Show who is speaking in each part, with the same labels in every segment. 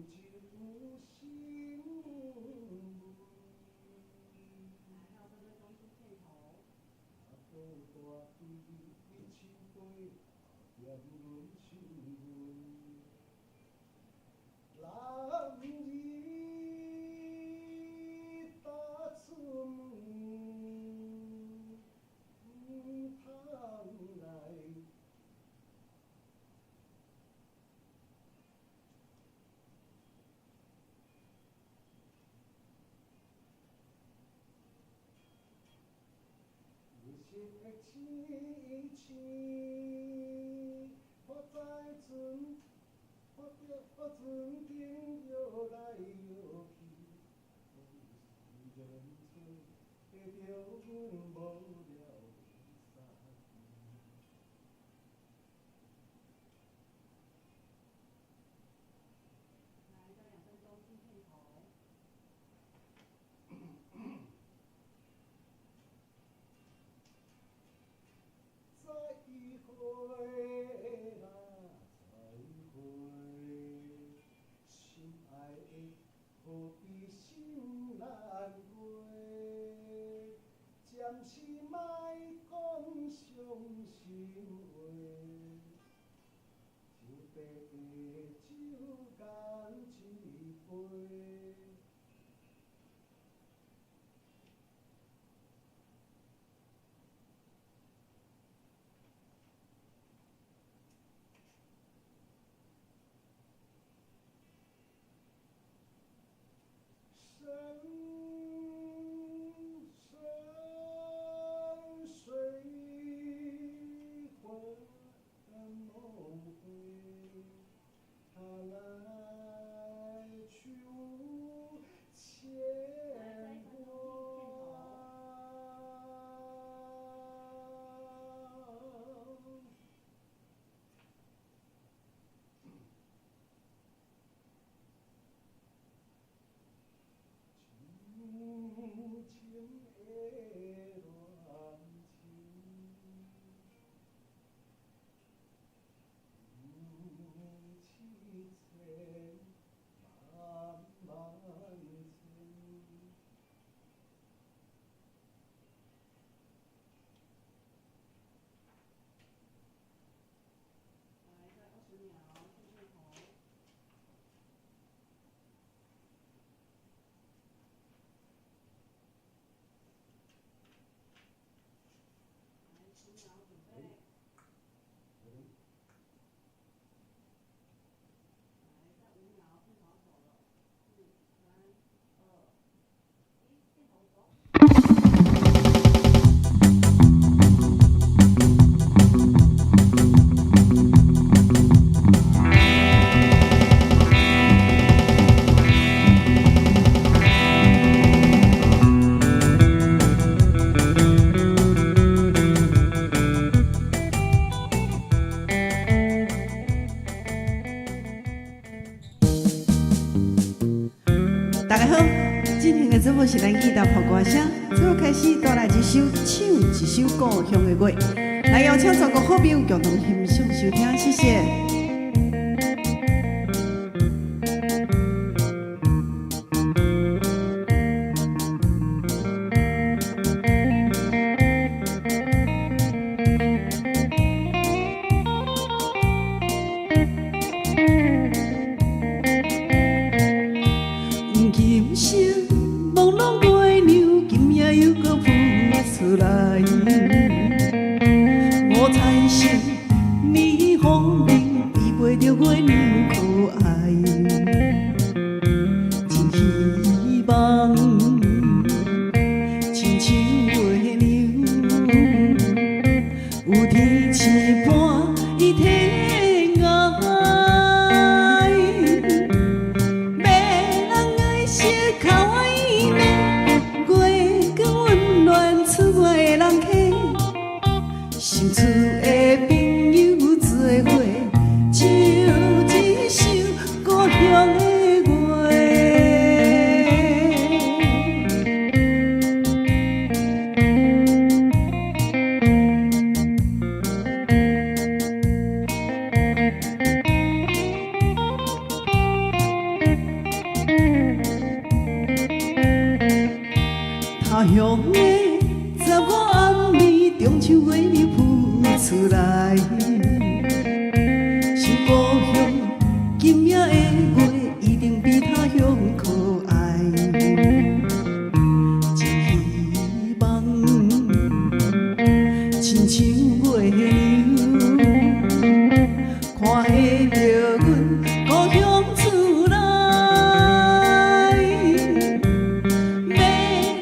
Speaker 1: 酒心
Speaker 2: 来，还有3分钟进片头。
Speaker 1: 若无大悲一杯，点阮手阮。男儿踏出门，毋通来。日色凄凄，我在船，我伫我船顶摇来摇去，风是人吹着阮无聊相见。
Speaker 2: 来，再2分钟进片头。
Speaker 1: 再会啦，再会，心爱的何必心难过？暂时莫讲伤心话，就白酒干一杯。深深水魂梦回，他来去无
Speaker 2: 来，
Speaker 1: 牵
Speaker 2: 再1分钟进片
Speaker 1: 挂。
Speaker 2: 头。
Speaker 1: 深情的恋情，不是千万万千。
Speaker 2: 来，再20秒进片头。来，10秒准备。来，再5秒，片头走了。四、三、二、一，片头走。
Speaker 3: 大家好，今天的节目是咱吉他破歌声，最后开始带来一首唱一首故乡的月，来邀请全国好朋友共同欣赏收听，谢谢。今生朦胧月亮，今夜又阁浮出来。五彩线，霓虹灯，依陪著月娘可爱。真希望，亲像月娘，有天星伴伊天涯。迷人的色较我美，月光温暖厝外的人客，心厝的朋友做伙，唱一首故乡的月。像月亮浮出來。想故鄉今夜的月一定比他鄉可愛。真希望，親像月亮，看會著阮故鄉厝內。迷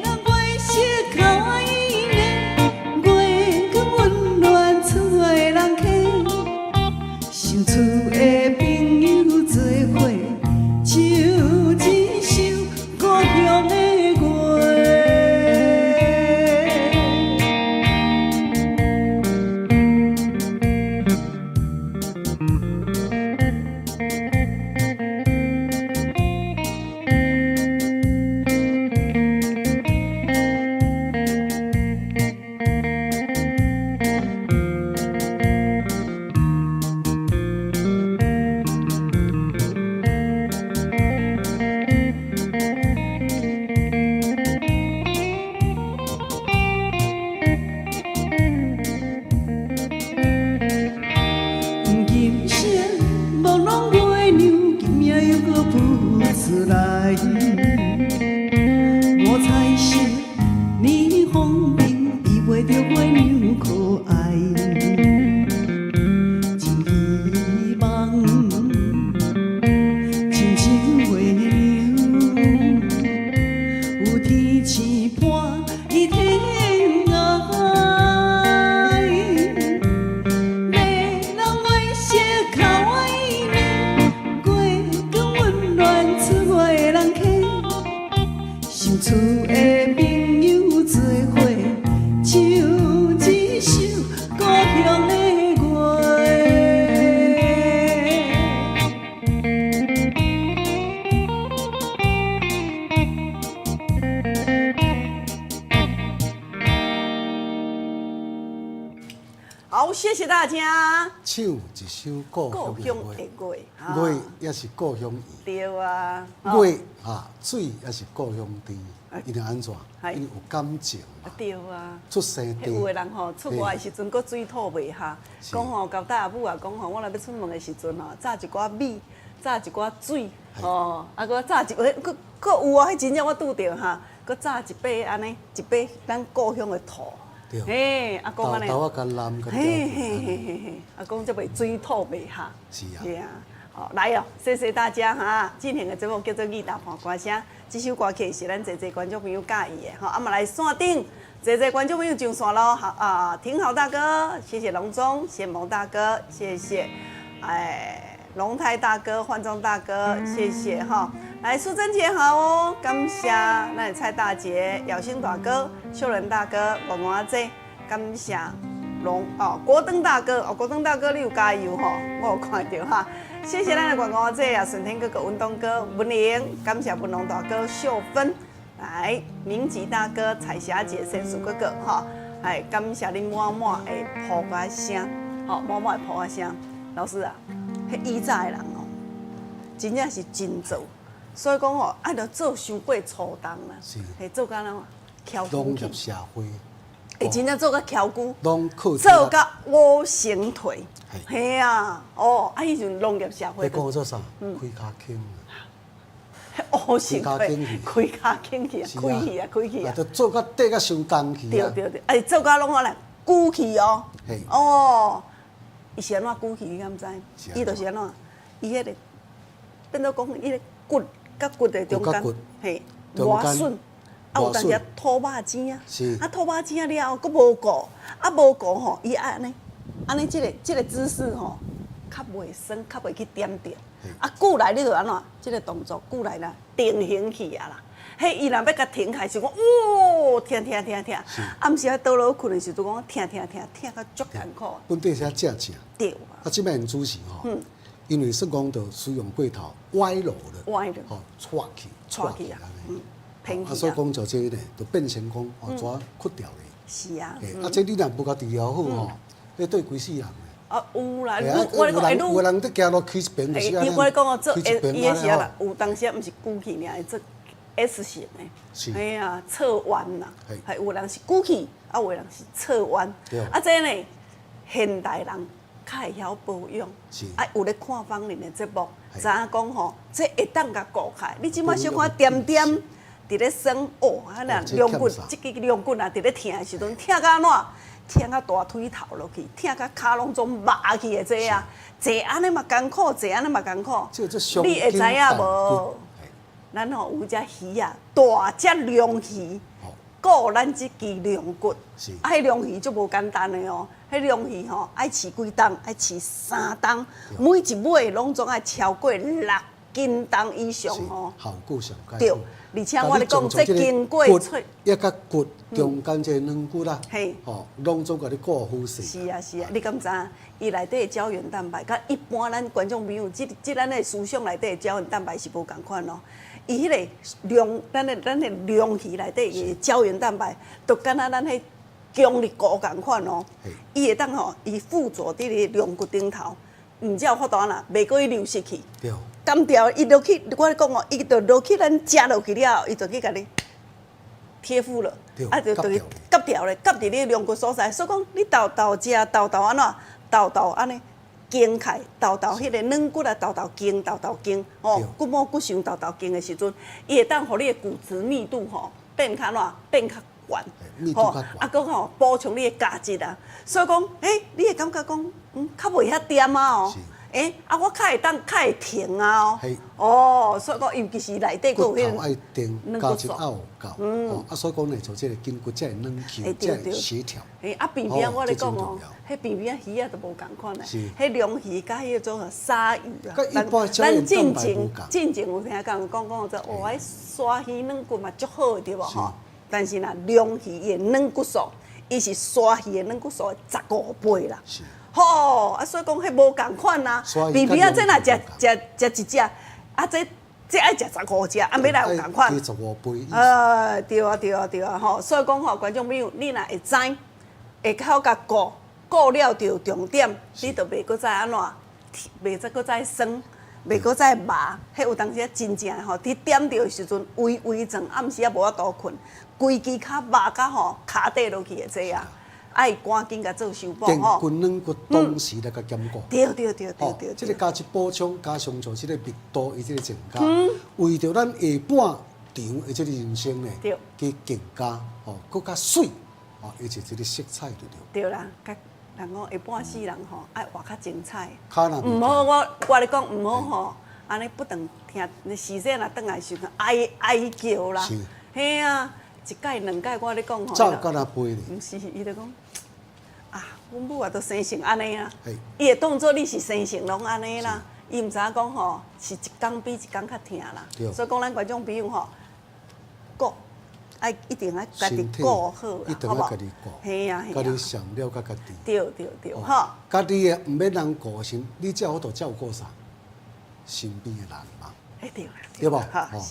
Speaker 3: 人月色較我依戀，月光溫暖厝外的人客，想厝的朋友做伙，唱一首故鄉的月。金色朦胧月亮，今夜又閣浮出來。五彩色霓虹燈，比袂著月亮可愛。真希望，親像月亮，有天星伴伊天涯。迷人月色較我依戀，月光溫暖厝外的人客，想厝的朋友做伙，唱一首故鄉的月。
Speaker 2: 好，謝謝大家。
Speaker 1: 唱一首故
Speaker 2: 故
Speaker 1: 鄉
Speaker 2: 鄉
Speaker 1: 的
Speaker 2: 的
Speaker 1: 月，
Speaker 2: 月，
Speaker 1: 月也是故鄉圓，
Speaker 2: 對啊，
Speaker 1: 月哈水也是故鄉甜，因為按怎？因為有感情嘛。
Speaker 2: 對啊。
Speaker 1: 出生地。
Speaker 2: 有的人吼出外的時陣，閣水土袂合，講吼，交代阿母啊，講吼，我若欲出門的時陣吼，炸一寡米，炸一寡水，吼，啊，閣炸一，閣閣有啊，彼真正我拄著哈，閣炸一塊按呢，一塊咱故鄉的土。嘿，啊講按呢，
Speaker 1: 豆仔佮南佮
Speaker 2: 嘿嘿嘿嘿嘿，啊講這袂水土袂合。
Speaker 1: 是啊。
Speaker 2: 對啊，好來哦，謝謝大家哈。進行的節目叫做《藝大伴歌聲》，這首歌曲是咱濟濟觀眾朋友喜歡的吼。啊嘛來線頂，濟濟觀眾朋友上線咯。好啊，廷豪大哥，謝謝龍忠，謝蒙大哥，謝謝，哎，龍泰大哥、焕忠大哥，謝謝哈。來，淑珍姐好哦，感謝咱的蔡大姐、耀星大哥、秀仁大哥、王王姐，感謝龍哦，國登大哥哦，國登大哥你有加油吼，我有看著哈。謝謝咱的王王姐啊，順天哥哥、文東哥、文玲，感謝文龍大哥、秀芬，來明吉大哥、彩霞姐、仙鼠哥哥哈，哎，感謝恁滿滿的噗仔聲，好，滿滿的噗仔聲。老師啊，彼以早的人哦，真正是真做。所以講吼，愛著做傷過粗重啦，嘿，做甲怎翹
Speaker 1: 農業社會，
Speaker 2: 欸，真正做甲翹久，
Speaker 1: 做
Speaker 2: 甲五成退，嘿啊，哦，啊，彼陣農業社會，
Speaker 1: 彼講做啥？開跤坑
Speaker 2: 啊，烏成退，開跤坑去啊，開去啊，開去啊，
Speaker 1: 就做甲底甲傷重去
Speaker 2: 對對對，欸，做甲攏按呢舉起哦，哦，伊是按怎舉起？你敢知？伊就是按怎？伊彼個變做講，伊个骨。佮骨的中間，嘿，磨損，啊有當時吐肉精啊，啊吐肉精了後，閣無顧，啊無顧吼，伊愛按呢，按呢這個姿勢吼，較袂酸，較袂去點著，啊久來你就按怎，這個動作久來啦，定型去啊啦，彼伊若欲共停開，是講哦，疼疼疼疼，啊毋是啊倒落睏的時陣講疼疼疼，疼甲足艱苦。
Speaker 1: 本底是正正，
Speaker 2: 對
Speaker 1: 啊，這擺主持吼。因為算講就使用過頭歪路了，
Speaker 2: 歪了，
Speaker 1: 吼，錯去，
Speaker 2: 錯去啊，偏去
Speaker 1: 啊，所以講就這個呢，就變成講哦，怎缺掉咧？
Speaker 2: 是啊，
Speaker 1: 啊，這你若無共治療好吼，彼對規世人。
Speaker 2: 啊，有啦，我咧講，
Speaker 1: 有人佇行路起一邊就是按呢，
Speaker 2: 我咧講哦，做，伊的是按怎，有當時毋是舉起爾，會做 S 型的，嘿啊，侧弯啦，係有人是鼓起，啊有的人是側彎。啊，這呢現代人較會曉保養，啊有咧看芳鄰的節目，知影講吼，這會當共顧起來。你這擺小可點點佇咧酸，哦，啊若龍骨，這支龍骨啊，佇咧疼的時陣，疼甲按怎？疼甲大腿頭落去，疼甲跤攏總麻去的這啊，坐按呢嘛艱苦，坐按呢嘛艱苦。你會知影無？咱吼有隻魚啊，大隻龍魚，顧咱這支龍骨。啊，彼龍魚足無簡單的哦，彼龍魚吼愛飼幾冬，愛飼3冬，每一尾攏總愛超過6斤重以上哦。
Speaker 1: 效果上佳。
Speaker 2: 對，而且我咧講，這經過脆，
Speaker 1: 一甲骨中間這個軟骨啦，吼，攏總共你顧好勢。
Speaker 2: 是啊是啊，你敢知影？伊內底的膠原蛋白，佮一般咱觀眾朋友，這這咱的思想內底的膠原蛋白是無仝款哦。伊彼個龍，咱的龍魚內底的膠原蛋白，就敢若咱彼強力糊仝款哦。伊會當吼，伊附著佇咧龍骨頂頭，毋才有法度按怎，袂閣去流失去。含掉伊落去，我咧講哦，伊就落去咱食落去了後，伊就去共你貼附了，啊就就去夾掉咧，夾佇你龍骨所在。所以講，你沓沓食，沓沓按怎，沓沓按呢筋開，沓沓彼個軟骨啊，沓沓筋，沓沓筋，吼，骨膜骨相沓沓筋的時陣，伊會當予你的骨質密度吼變較按怎，變較懸，吼，啊，閣吼補充你的鈣質啊。所以講，欸，你會感覺講，較袂遐點啊哦。欸，啊，我較會當較會停啊哦。哦，所以講，尤其是內底閣有彼個
Speaker 1: 骨頭愛定，鈣質愛有夠，哦，啊，所以講呢，做這個筋骨才會軟 Q，才會協調。
Speaker 2: 欸，啊，邊邊我咧講哦，彼邊邊仔魚仔都無仝款咧，彼龍魚佮彼個種鯊魚啊，咱進前有聽講講講做，哦，彼鯊魚軟骨嘛足好的對無吼？但是若龍魚伊的軟骨素，伊是鯊魚的軟骨素的15倍啦。吼，啊，所以講彼無仝款啊，邊邊仔這若食食食一隻，啊，這這愛食15隻，啊，欲來有仝款。
Speaker 1: 15倍。
Speaker 2: 對啊，對啊，對啊，吼，所以講吼，觀眾朋友，你若會知，會曉共顧，顧了著重點，你就袂閣再按怎，袂再閣再酸，袂閣再麻，彼有當時真正吼，佇點著的時陣，微微轉，暗時仔無法度睏，規支跤麻甲吼跤底落去的這啊。愛趕緊共做修補吼，
Speaker 1: 筋骨軟骨同時來共兼顧。
Speaker 2: 對對對對對。
Speaker 1: 這個鈣質補充加上做這個密度，伊這個增加，為著咱下半場的這個人生呢，去更加吼，閣較媠，吼，伊就這個色彩就對。
Speaker 2: 對啦，較人講下半世人吼，愛活較精彩。
Speaker 1: 毋
Speaker 2: 好，我咧講毋好吼，按呢不斷聽，時勢若轉來時陣哀哀叫啦。嘿啊，一擺兩擺我咧講吼。
Speaker 1: 走敢若飛咧。
Speaker 2: 毋是，伊就講。啊，阮母啊，都生成按呢啦，伊會當做你是生成攏按呢啦，伊毋知影講吼，是一工比一工較疼啦。所以講咱觀眾朋友吼，顧愛一定愛家己顧好啦，好無？嘿啊，
Speaker 1: 家己上了解家己。
Speaker 2: 對對對，吼。
Speaker 1: 家己的毋免人顧時，你才有法度照顧啥？身邊的人嘛。
Speaker 2: 欸對啦，
Speaker 1: 對無？吼，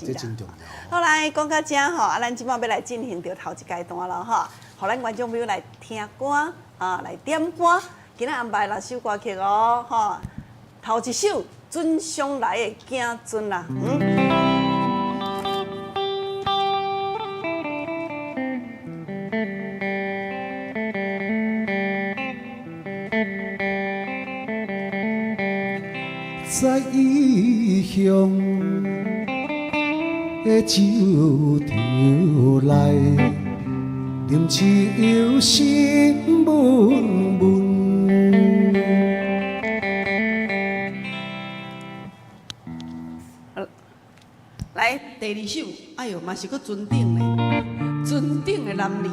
Speaker 1: 這真重要。
Speaker 2: 好來，講到這吼，啊，咱這擺欲來進行著頭一階段囉吼，予咱觀眾朋友來聽歌。啊，來點歌，今仔安排六首歌曲哦，吼，頭一首準相來的子孫啦，嗯。
Speaker 1: 在異鄉的酒場內，啉酒心悶悶。
Speaker 2: 來第二首，哎喲，嘛是閣船頂咧，船頂的男兒。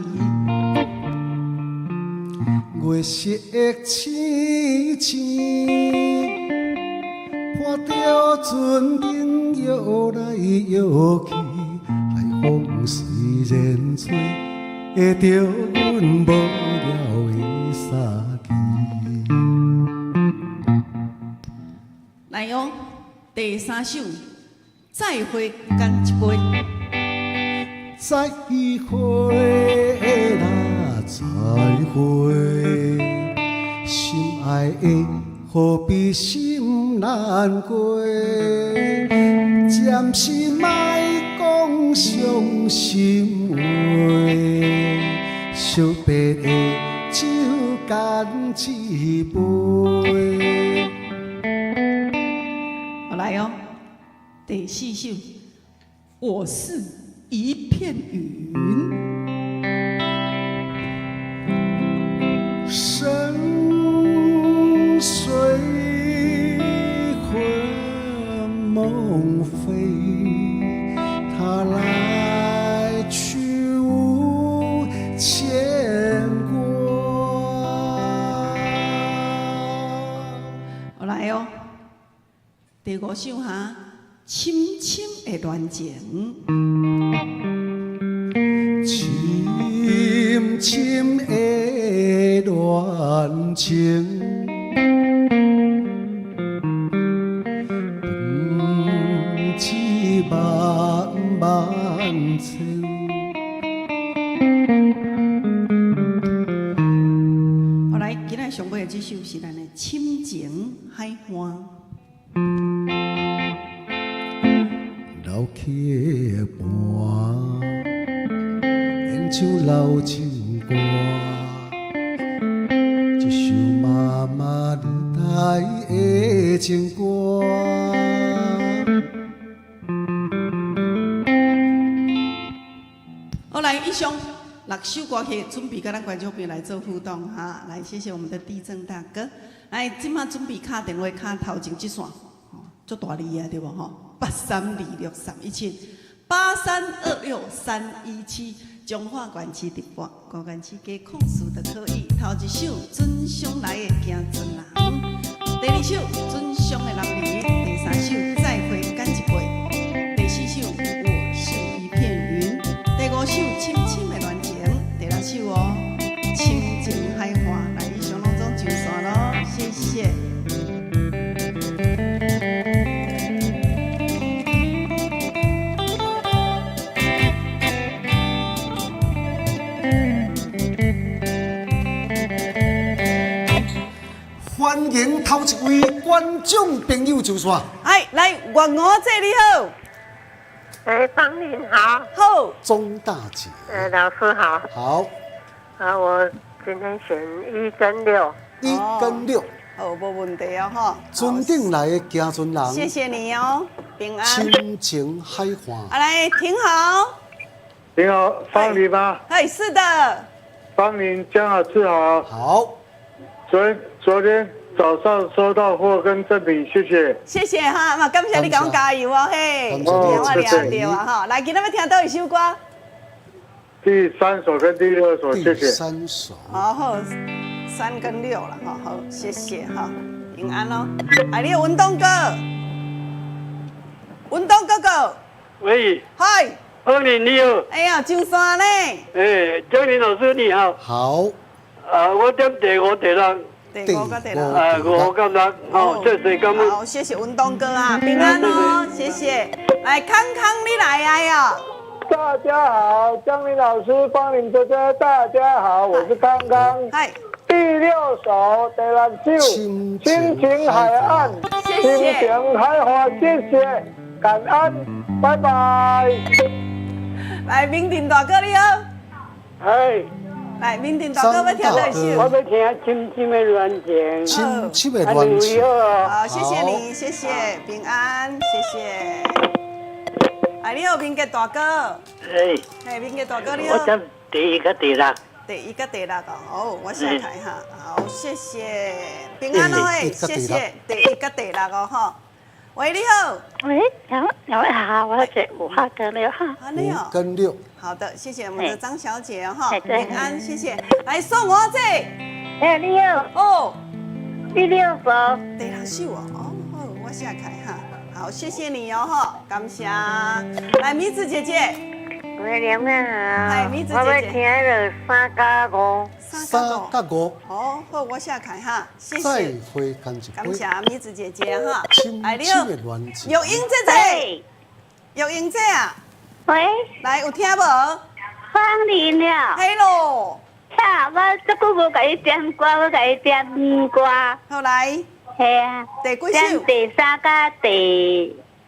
Speaker 1: 月色青青，伴著船頂搖來搖去，海風雖然吹，會著阮無聊的衫枝。
Speaker 2: 來哦，第三首，再會乾一杯。
Speaker 1: 再會啦，再會，心愛的何必心難過？暫時莫講傷心話，惜別的酒乾一杯。
Speaker 3: 好來哦，第四首，我是一片雲。
Speaker 1: 身隨魂夢飛，他來去無牽掛。
Speaker 3: 好來哦，第五首哈，深深的戀情。
Speaker 1: 深深的戀情，不止萬萬千。
Speaker 3: 好來，今仔上尾的這首是咱的《深情海岸》。
Speaker 1: 老曲伴，演唱老情歌，这首妈妈年代的情歌。
Speaker 3: 好，來，以上六首歌曲準備佮咱觀眾朋友來做互動哈。來，謝謝我們的地震大哥。來，這馬準備敲電話敲頭前這線，吼，足大字的對無吼？8326317，8326317，彰化縣市直播，高縣市加04就可以。頭一首准相來的行船人，第二首准相的男兒，第三首再會乾一杯，第四首我是一片雲，第五首深深的戀情，第六首哦深情海岸。來，以上攏總上線囉，謝謝。
Speaker 1: 歡迎頭一位觀眾朋友上線。
Speaker 2: 哎，來，月娥姐你好。
Speaker 4: 哎，芳玲好。
Speaker 2: 好。
Speaker 1: 鍾大姐。
Speaker 4: 老師好。
Speaker 1: 好。
Speaker 4: 啊，我今天選1跟6。
Speaker 1: 1跟6。
Speaker 2: 好，無問題哦，吼。
Speaker 1: 船頂來的行船人。
Speaker 2: 謝謝你哦，平安。
Speaker 1: 深情海岸。
Speaker 2: 啊，來，挺好。
Speaker 5: 你好，芳玲嗎？
Speaker 2: 哎，是的。
Speaker 5: 芳玲，江老師好。
Speaker 1: 好。
Speaker 5: 昨天早上收到貨跟贈品，謝謝。
Speaker 2: 謝謝哈，嘛感謝你共我加油哦，嘿，我掠著啊吼。來，今仔欲聽佗一首歌？
Speaker 5: 第三首跟第六首，謝謝。
Speaker 1: 第三首。
Speaker 2: 好，好，3跟6了哈，好，謝謝哈，平安咯。哎，你文東哥，文東哥哥。
Speaker 6: 喂。
Speaker 2: 嗨。
Speaker 6: 芳玲你好。
Speaker 2: 哎呀，上山呢。
Speaker 6: 哎，江林老師你好。
Speaker 1: 好。
Speaker 6: 啊，我點第五、第六。
Speaker 2: 第五佮第六。
Speaker 6: 啊，5佮6，好，謝謝感恩。
Speaker 2: 好，謝謝文東哥啊，平安哦，謝謝。來，康康你來啊喲。
Speaker 5: 大家好，江林老師、芳玲姐姐，大家好，我是康康。
Speaker 2: 嗨。
Speaker 5: 第六首，第六首，深情海岸，深情海岸，謝謝，感恩，拜拜。
Speaker 2: 來，明定大哥你好。
Speaker 6: 哎。
Speaker 2: 來，明定大哥欲聽佗一首？
Speaker 6: 我欲聽深深的戀情。
Speaker 1: 深深的戀情。
Speaker 2: 好，謝謝你，謝謝，平安，謝謝。哎，你好，明杰大哥。
Speaker 6: 哎。
Speaker 2: 嘿，明杰大哥你好。
Speaker 6: 我點第一佮第六。
Speaker 2: 第一佮第六哦，好，我寫開哈。好，謝謝，平安哦，嘿，謝謝，第一佮第六哦，吼。喂，你好。
Speaker 7: 喂，兩位好，我要選5號跟6號。
Speaker 1: 5跟6。
Speaker 2: 好的，謝謝我們的張小姐哈，平安，謝謝。來送我這。
Speaker 7: 哎，你好。
Speaker 2: 哦。
Speaker 7: 第六首。
Speaker 2: 第六首哦，哦，好，我寫開哈。好，謝謝你哦，哈，感謝。來，米子姐姐。
Speaker 4: 喂，兩位好。
Speaker 2: 哎，米子姐姐。
Speaker 4: 我欲聽那個3佮5。
Speaker 1: 3佮5。
Speaker 2: 哦，好，我寫開哈，謝謝。
Speaker 1: 再會，感謝。
Speaker 2: 感謝米子姐姐哈。
Speaker 1: 哎，你好。
Speaker 2: 玉英姐姐。玉英姐啊。
Speaker 7: 喂。
Speaker 2: 來，有聽無？
Speaker 7: 芳玲了。
Speaker 2: 嘿咯。
Speaker 7: 啊，我這久無共伊點歌，我共伊點歌。
Speaker 2: 好來。
Speaker 7: 嘿啊。
Speaker 2: 第幾首？
Speaker 7: 第三佮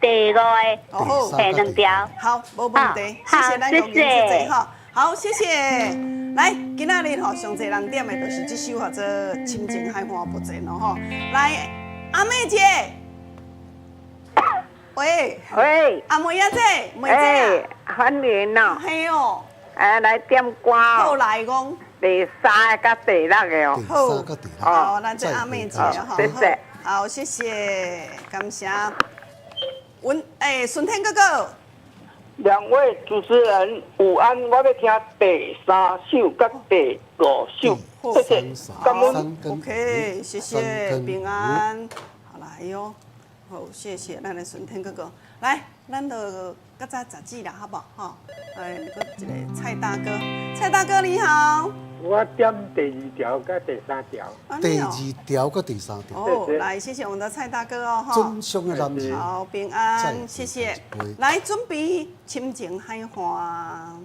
Speaker 7: 第第五个，
Speaker 2: 哦，
Speaker 7: 嘿，兩條。
Speaker 2: 好，無問題，謝謝咱玉玲姐姐吼。好，謝謝。來，今仔日吼上濟人點的就是這首叫做《深情海岸不前》咯吼。來，阿妹姐，喂，
Speaker 4: 喂，
Speaker 2: 阿妹仔姐，妹姐
Speaker 4: 啊，歡迎哦。
Speaker 2: 嘿哦。
Speaker 4: 來點歌。
Speaker 2: 好來講。
Speaker 4: 第三個佮第六个哦。
Speaker 2: 好，好，咱這阿妹姐吼。
Speaker 4: 謝謝。
Speaker 2: 好，謝謝，感謝。阮欸，順天哥哥。
Speaker 5: 兩位主持人午安，我欲聽第三首佮第五首，謝謝，感恩。
Speaker 2: OK，謝謝，平安。好來喲，好，謝謝咱的順天哥哥。來，咱就較早十指啦，好無？吼，哎，閣一个蔡大哥，蔡大哥你好。
Speaker 6: 我點第二條佮第三條。
Speaker 1: 第二條佮第三條。
Speaker 2: 哦，來，謝謝我們的蔡大哥哦，哈。
Speaker 1: 尊上的男子。
Speaker 2: 好，平安，謝謝。來，準備深情海岸。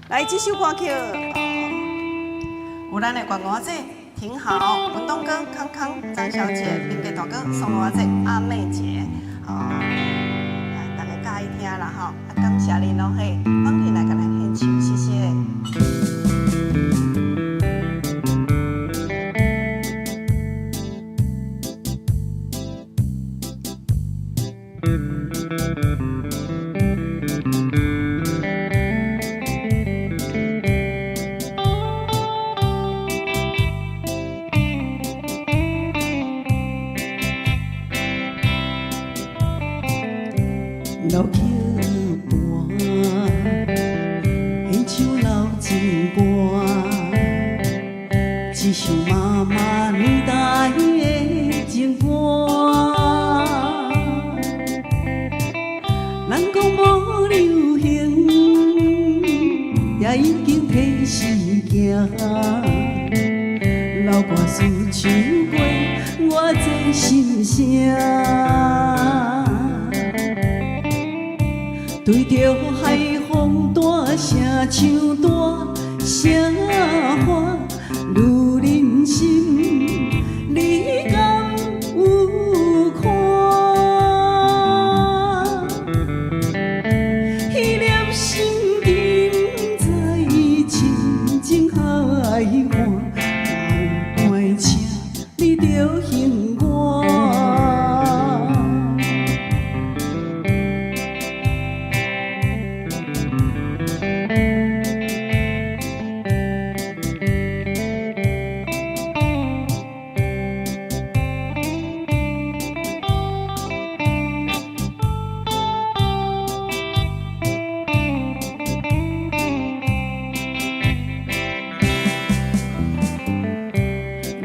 Speaker 2: 來，這首歌曲，有咱的廣告姐挺好，文東哥、康康、張小姐、賓家大哥、宋阿姐、阿妹姐，哦，大家佮意聽啦吼，啊，感謝恁咯嘿，放起來共咱獻唱，謝謝。
Speaker 3: 老曲伴，献唱老情歌，一首媽媽年代的情歌。人講無流行，也已經提時行。老歌詞唱過，偌濟心聲。對著海風大聲唱大聲喊，女人心，你敢有看？彼粒心沉在深情海岸，若有快車，你著還我。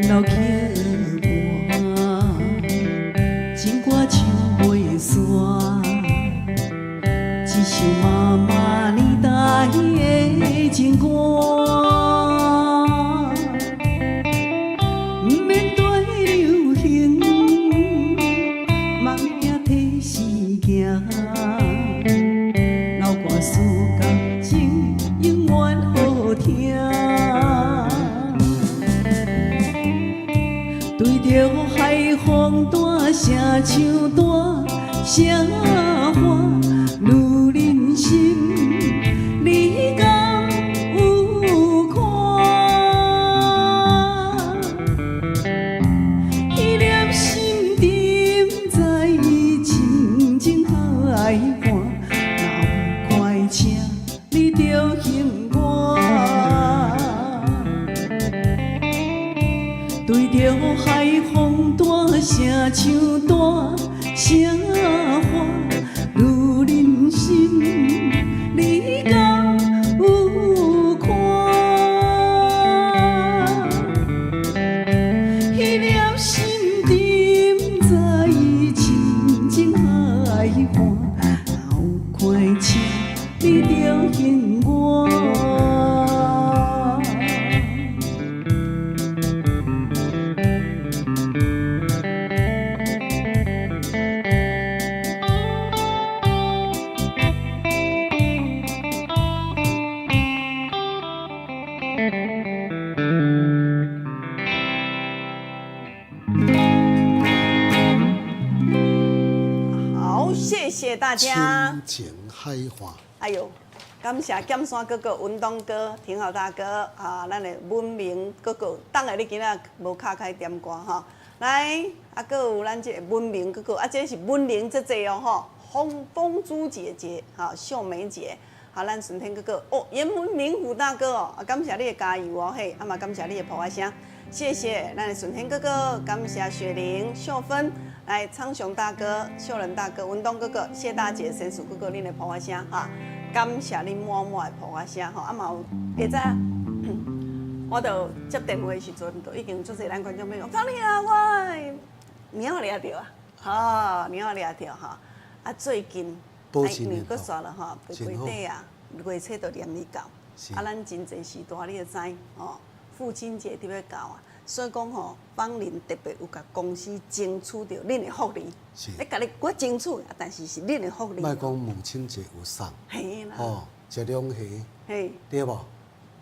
Speaker 3: 老曲伴，情歌唱袂煞，一首媽媽年代的情歌。毋免跟流行，嘛毋驚提時行。老歌詞感情永遠好聽。對著海風大聲唱大聲喊，女人心，你敢有看？彼粒心沉在深情海岸，若有快車，你著還我。對著海風大聲唱大聲喊，女人心，你敢有看？彼粒心沉在深情海岸，若有快車，你著還我。
Speaker 2: 大家。
Speaker 1: 深情海岸。
Speaker 2: 哎呦，感謝劍山哥哥、文東哥、廷豪大哥啊，咱的文明哥哥，等下你今仔無敲開點歌吼。來，啊，閣有咱這個文明哥哥，啊，這是文玲姐姐哦吼，風風珠姐姐，哈，秀梅姐，好，咱順天哥哥，哦，嚴文明虎大哥哦，啊，感謝你的加油哦，嘿，啊嘛感謝你的抱仔聲，謝謝咱的順天哥哥，感謝雪玲、秀芬，來昌雄大哥、秀仁大哥、文東哥哥、謝大姐、神鼠哥哥，恁的抱仔聲哈。感謝恁滿滿的抱仔聲吼，啊嘛有會知影，我就接電話的時陣，就已經足濟咱觀眾朋友，芳玲啊，我貓掠著啊，吼，貓掠著吼，啊最近，因為閣煞了吼，月底啊，月初就連日到，啊咱真濟時段你會知吼，父親節特別到啊，所以講吼，芳玲特別有共公司爭取著恁的福利，你家己我爭取，啊但是是恁的福利。
Speaker 1: 莫講母親節有送，
Speaker 2: 嘿啦，
Speaker 1: 吼，食兩盒，
Speaker 2: 嘿，
Speaker 1: 對無？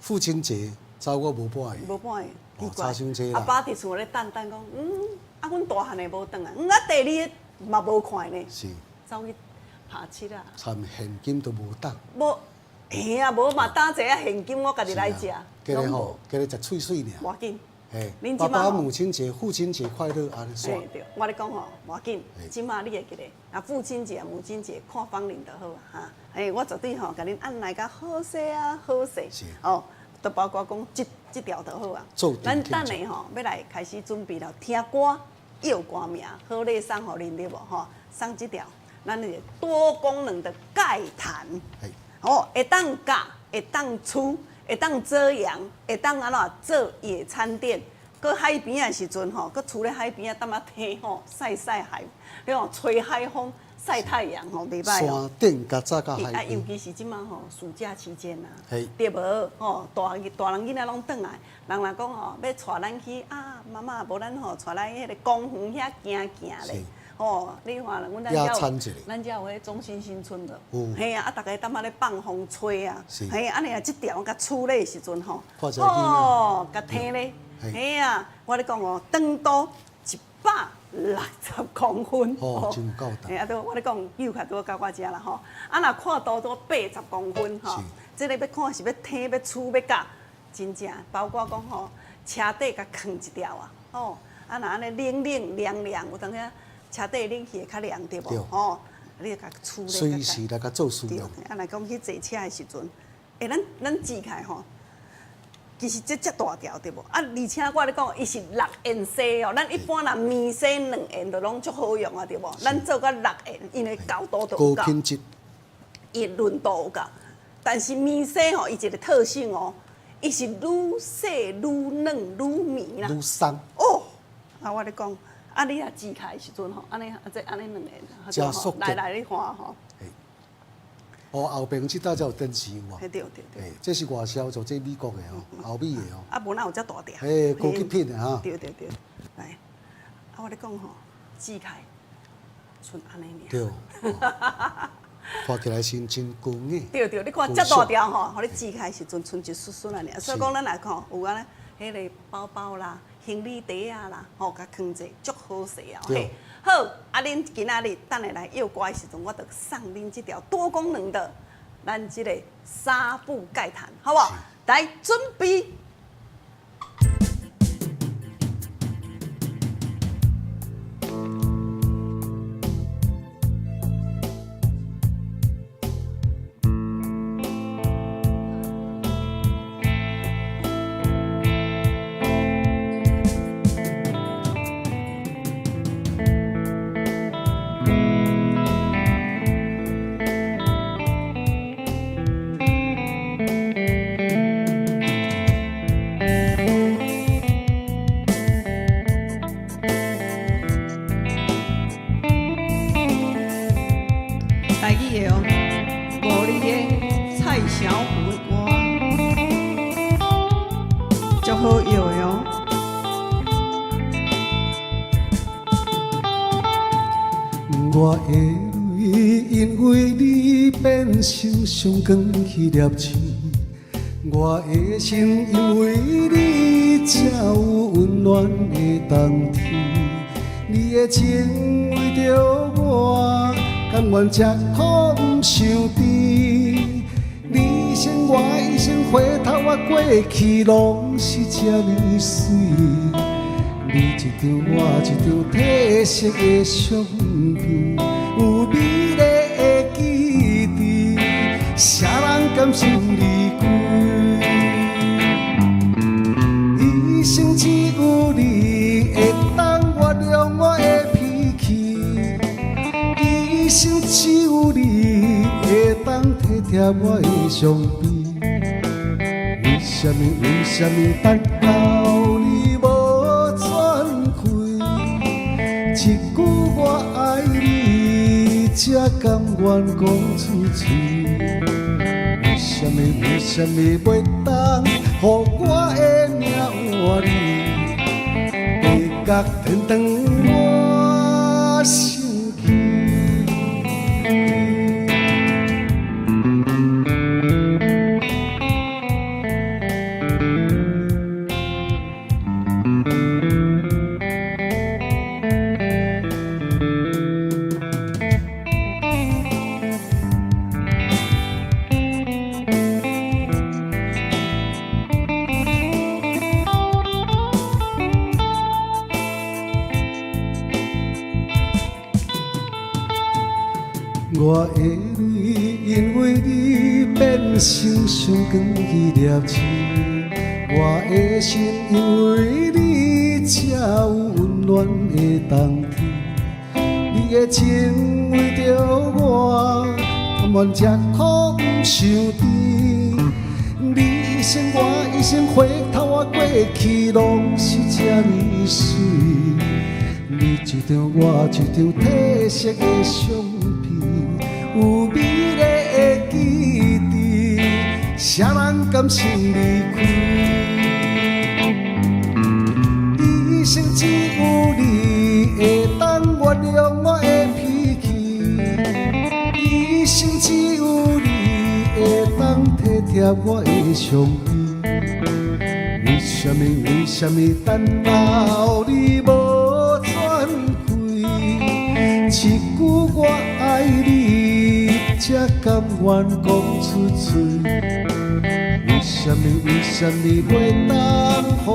Speaker 1: 父親節走我無半個，
Speaker 2: 無半個，奇怪。
Speaker 1: 差傷濟啦。
Speaker 2: 阿爸佇厝咧等等講，嗯，啊，阮大漢的無轉來，嗯，啊，第二个嘛無看呢，
Speaker 1: 是，
Speaker 2: 走去拍七啊，
Speaker 1: 參現金都無當。
Speaker 2: 無，嘿啊，無嘛擔濟啊現金，我家己來食。
Speaker 1: 今日吼，今日食脆水爾。
Speaker 2: 無要緊。
Speaker 1: 嘿，爸爸母親節、父親節快樂，按呢煞。
Speaker 2: 對，我咧講吼，無要緊，這馬你會記得，啊，父親節、母親節看芳玲就好啊，哈。嘿，我絕對吼，共恁按捺較好勢啊，好勢。哦，都包括講這這條就好啊。咱等下吼，欲來開始準備了，聽歌、唱歌名，好禮送予恁對無吼？送這條，咱的多功能的蓋毯。哦，會當蓋，會當吹。會當遮陽，會當按怎做野餐墊，閣海邊的時陣吼，閣厝咧海邊仔踮仔天吼曬曬海，你講吹海風、曬太陽吼，袂歹哦。
Speaker 1: 山頂較早較海邊。
Speaker 2: 啊，尤其是這馬吼暑假期間啊，對無吼？大大人囡仔攏轉來，人若講吼，欲帶咱去啊，媽媽無咱吼帶咱彼个公園遐行行咧。吼，你看，阮咱遮有，咱遮有彼中心新村的，嘿啊，啊，逐家踮遐咧放風吹啊，嘿，按呢啊，這條共處理的時陣吼，哦，共聽咧，嘿啊，我咧講哦，長度160公分，
Speaker 1: 哦，真夠大。
Speaker 2: 嘿啊，都我咧講，又較拄到我遮啦吼，啊，若闊度都80公分吼，這个欲看是欲聽欲吹欲夾，真正包括講吼，車底共囥一條啊，吼，啊，若按呢冷冷涼涼，有當時。車底冷氣會較涼對無？吼，你共處理。
Speaker 1: 隨時來共做使用。
Speaker 2: 啊，若講去坐車的時陣，欸，咱咱支開吼，其實這遮大條對無？啊，而且我咧講，伊是六緣紗哦。咱一般若棉紗兩緣就攏足好用啊，對無？咱做到六緣，因為厚度就有夠。
Speaker 1: 高品質。
Speaker 2: 伊韌度有夠，但是棉紗吼，伊一個特性哦，伊是愈細愈軟愈綿啦。
Speaker 1: 愈鬆。
Speaker 2: 哦，啊，我咧講。啊！你若支開的時陣吼，按呢啊這按呢兩个，來來你看吼。
Speaker 1: 哦，後邊這搭才有電視有無？
Speaker 2: 對對對。
Speaker 1: 這是外銷做這美國的吼，歐美的吼。
Speaker 2: 啊，無哪有遮大條。
Speaker 1: 嘿，高級品的哈。
Speaker 2: 對對對，來，啊，我咧講吼，支開，賰按呢爾。
Speaker 1: 對。看起來是真高雅。
Speaker 2: 對對，你看遮大條吼，予你支開時陣賰一絲絲按呢爾，所以講咱來看有按呢，彼个包包啦。行李袋仔啦，吼，共囥者足好勢啊！嘿，好，啊，恁今仔日等下來唱歌的時陣，我就送恁這條多功能的，咱這个紗布蓋毯，好無？來準備。台語的哦，無你的蔡小虎的歌，足好搖的哦。
Speaker 1: 我的淚因為你變成上光彼粒星，我的心因為你才有溫暖的冬天。你的情為著我，甘甘願吃苦毋想甜。你一生我一生，回頭我過去攏是這呢媠。你一張我一張褪色的相片，有美麗的記憶，誰人甘心離開？一生只有你會當原諒我的脾氣，一生只有你會當體貼我的傷悲。為什麼？為什麼等到你無轉開？一句我愛你，才甘願講出喙。為什麼？為什麼袂當予我的命換你？地角天長我生氣。我的淚因為你變成傷光彼粒星，我的心因為你才有溫暖的冬天。你的情為著我，甘願吃苦毋想甜。你一生我一生，回頭我過去攏是這呢媠。你一張我一張褪色的相片，有美麗的記憶，誰人甘心離開？一生只有你會當原諒我的脾氣，一生只有你會當體貼我的傷悲。為什麼？為什麼等到你無轉開？一句我愛你，才甘願講出喙。為什麼？為什麼袂當予我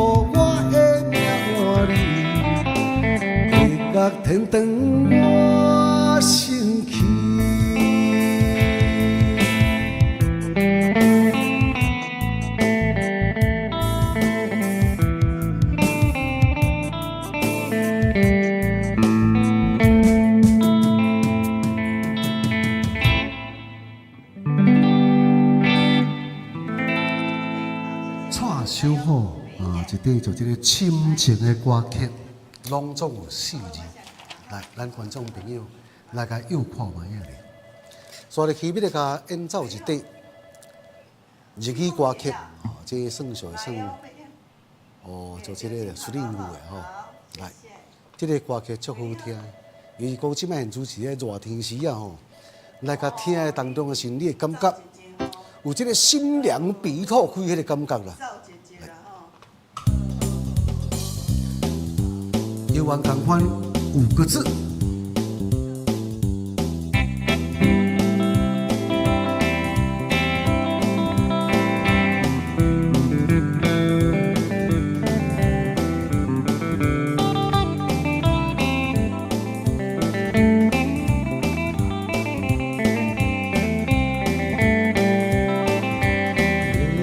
Speaker 1: 的命換你？地角天長我生氣。
Speaker 8: 蔡首好啊，一块就這个深情的歌曲，攏總有四字。來，咱觀眾朋友來共又看覓仔咧。煞落去欲來共演奏一塊日語歌曲，哦，這個算數算，哦，就這个スリング的吼。來，這个歌曲足好聽，伊是講這擺現主持咧熱天時啊吼，來共聽的當中的時，你會感覺有這个心涼鼻透開彼个感覺啦。猶原仝款五個字。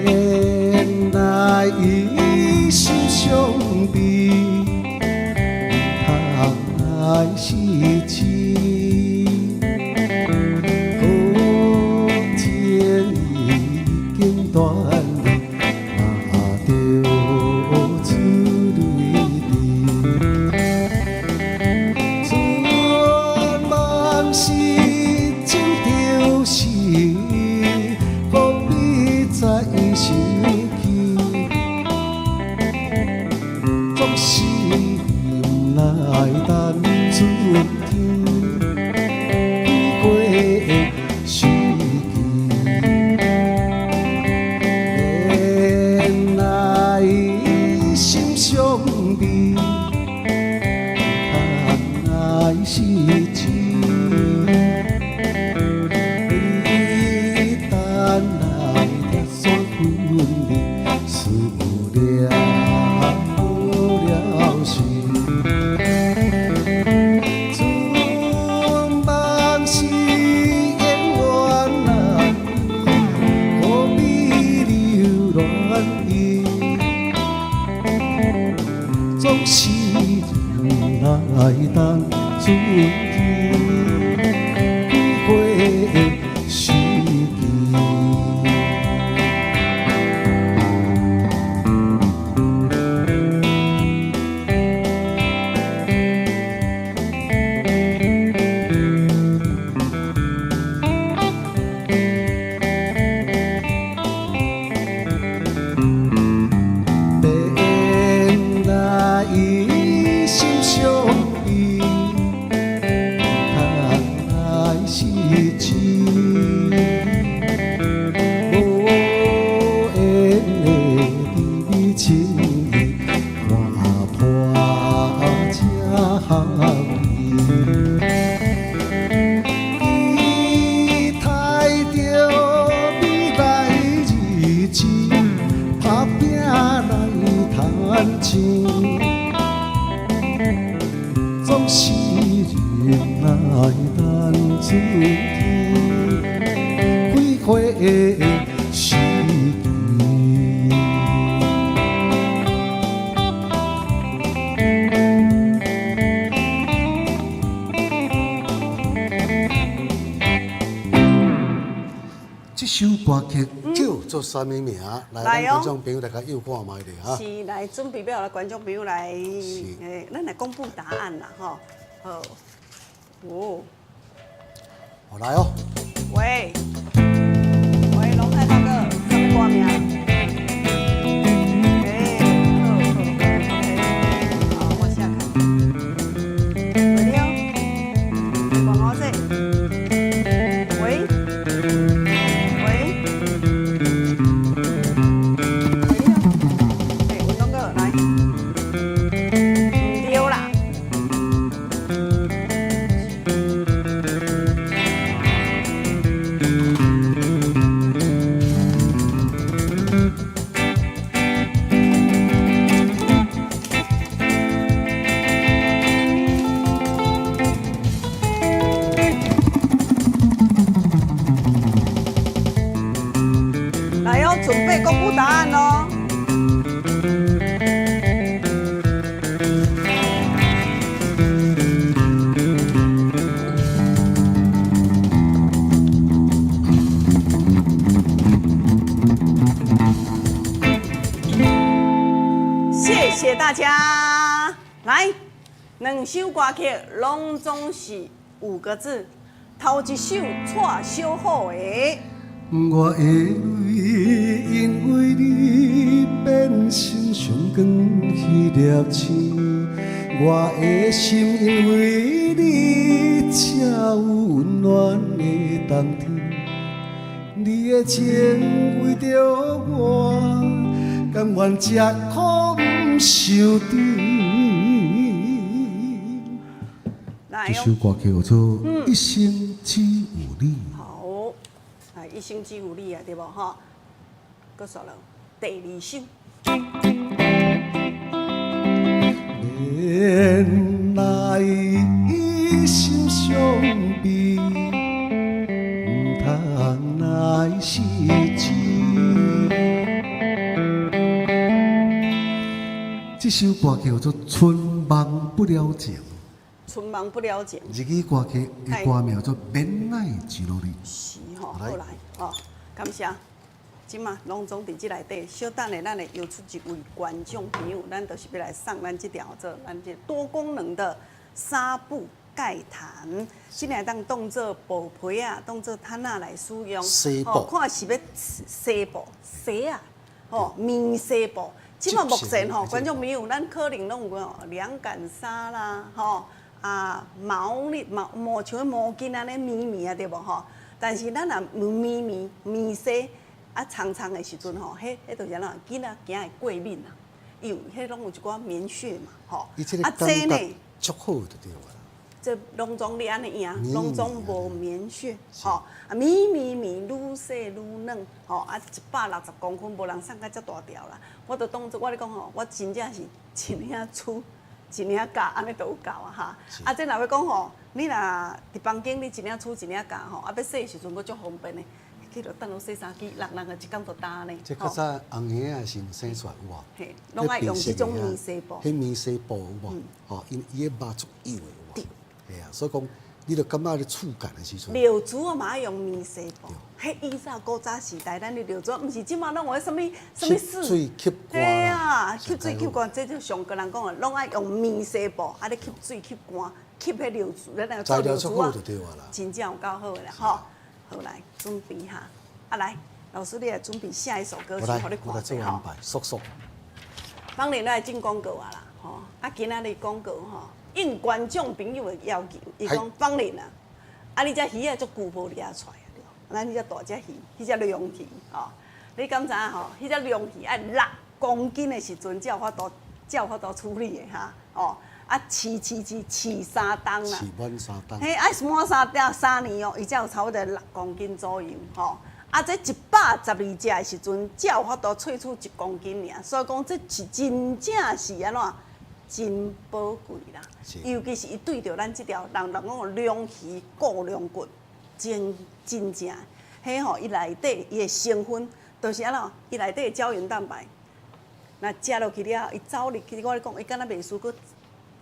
Speaker 8: 原來一心相悲，愛是痴，好情已經斷離，若著出淚滴。春夢是情著是，何必再生氣？總是毋來等春天。了了事。春梦是演员啊，何必留恋伊？总是人来等春天开花的时机。免来心伤悲，毋通来失志。无缘的甜蜜情意，看破才合意。期待著未来日子，打拼来趁钱，总是忍耐等春天开花的时机。這首歌曲叫做啥物名？來，
Speaker 2: 來哦
Speaker 8: 咱觀眾朋友來共囿看覓咧哈。
Speaker 2: 是來準備欲予觀眾朋友來，咱來公布答案啦，吼。好，哦，
Speaker 8: 好來哦，
Speaker 2: 喂，喂，龍海大哥，啥物歌名？欸，好好，OK，好，我寫看。喂，你好，廣告說，喂，喂，喂，你好，欸，文東哥來，毋對啦。來哦，準備公布答案哦。謝謝大家。來，兩首歌曲攏總是五個字，頭一首蔡小虎的。
Speaker 8: 我的淚因為你變成上光彼粒星，我的心因為你才有溫暖的冬天。你的情為著我，甘願吃苦毋受甜。
Speaker 2: 來
Speaker 8: 這首歌曲叫做《一生只有你》。
Speaker 2: 好，啊，一生只有你啊，對無吼？閣煞落第二首。
Speaker 8: 免來心傷悲，毋通來失志。這首歌叫做《春夢不了情》，
Speaker 2: 春夢不了情。
Speaker 8: 日語歌曲的歌名叫做《免來一路里》。
Speaker 2: 是吼，好來哦，感謝。這馬攏總佇這內底，小等下咱會邀出一位觀眾朋友，咱就是欲來送咱這條做咱這多功能的紗布蓋毯，這個會當當做布被仔，當做毯仔來使用。
Speaker 8: 紗布。
Speaker 2: 看是欲紗布、紗仔，吼，棉紗布。這馬目前吼，觀眾朋友，咱可能攏有吼涼感紗啦，吼啊毛呢毛毛像毛巾按呢綿綿啊，對無吼？但是咱若綿綿棉紗啊，長長的時陣吼，彼彼就是按怎囡仔驚會過敏啊，伊有彼攏有一寡棉屑嘛，吼。
Speaker 8: 伊這個
Speaker 2: 啊，
Speaker 8: 感覺
Speaker 2: 這呢
Speaker 8: 足好就對啊。
Speaker 2: 這攏總你按呢贏，攏總無棉屑，吼，啊綿綿綿，愈細愈軟，吼，啊160公分，無人送甲遮大條啦。我就當做我咧講吼，我真正是一領厝，一領教，按呢就有夠啊哈。啊，這若欲講吼，你若佇房間你一領厝一領教吼，啊欲洗的時陣閣足方便的，去就等落洗衫機，搦搦個一工就焦呢。
Speaker 8: 這較早紅嬰仔時生出來有無？
Speaker 2: 嘿，攏愛用這種棉紗布。
Speaker 8: 彼棉紗布有無？吼，因伊的肉足幼的有無？嘿啊，所以講，你著感覺咧觸感的時陣。
Speaker 2: 尿珠嘛愛用棉紗布，彼以前古早時代，咱的尿珠，毋是這馬攏有啥物啥物
Speaker 8: 吸水吸乾。
Speaker 2: 嘿啊，吸水吸乾，這就上個人講的，攏愛用棉紗布，啊咧吸水吸乾，吸彼尿珠，咱來做尿珠啊，真正有夠好的啦，吼。好來，準備哈，啊來，老師你來準備下一首歌曲，予你看者吼。
Speaker 8: 速速。
Speaker 2: 芳玲來進廣告啊啦，吼，啊今仔日廣告吼。應觀眾朋友的要求，伊講芳玲啊，啊你這魚仔足久無掠出來對，咱彼隻大隻魚，彼隻龍魚吼，你敢知影吼？彼隻龍魚愛6公斤的時陣，才有法度，才有法度處理的哈，哦，啊飼飼飼飼3冬啦，
Speaker 8: 飼滿3冬，
Speaker 2: 嘿，愛滿三冬3年哦，伊才有差不多六公斤左右吼。啊，這112隻的時陣，才有法度萃取1公斤爾，所以講這是真正是按怎？真寶貴啦，尤其是伊對著咱這條人人講龍魚顧龍骨，真真正，彼吼伊內底伊的成分，就是按怎？伊內底的膠原蛋白，若食落去了後，伊走入去，我咧講，伊敢若袂輸閣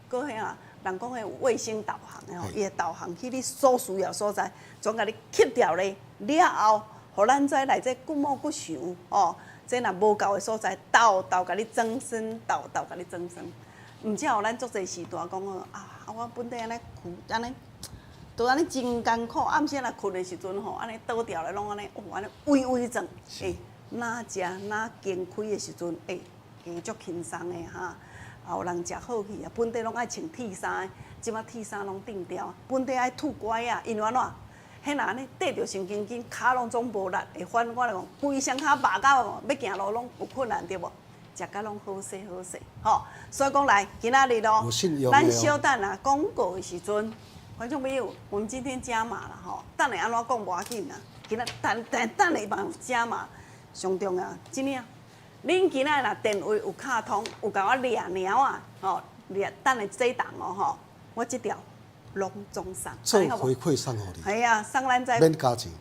Speaker 2: 閣彼啊，人講彼衛星導航的吼，伊會導航去你所需要所在，總共你吸掉咧了後，予咱這內底骨膜骨髓吼，這若無夠的所在，沓沓共你增生，沓沓共你增生。毋才有咱足濟時段講啊，我本底按呢睏，按呢，都按呢真艱苦。暗時若睏的時陣吼，按呢倒掉來攏按呢，哦，按呢微微轉，欸，若食若經開的時陣，欸，加足輕鬆的哈。也有人食好去啊，本底攏愛穿鐵衫的，這擺鐵衫攏釘掉。本底愛脫拐仔，因為按怎？彼若按呢綴著神經筋，跤攏總無力，會翻我來講，規身跤肉到欲行路攏有困難，對無？食甲攏好勢好勢，吼！所以講來，今仔日咯，咱小等啊，廣告的時陣，觀眾朋友，我們今天加碼啦，吼！等下按怎講無要緊啦，今仔等等等下嘛加碼，上重要，真的，恁今仔日若電話有敲通，有共我掠貓啊，吼，掠等下這檔哦，吼，我這條攏總送，
Speaker 8: 做回饋送予你，
Speaker 2: 係啊，送咱這
Speaker 8: 免加錢，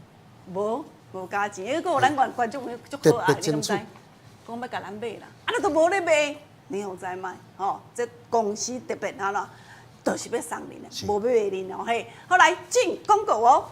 Speaker 2: 無無加錢，因為閣有咱觀觀眾朋友足可愛，你敢知？講欲共咱買啦，啊你都無咧賣，你予知賣？吼，這公司特別按怎，就是欲送恁的，無欲賣恁哦嘿。好來進廣告哦。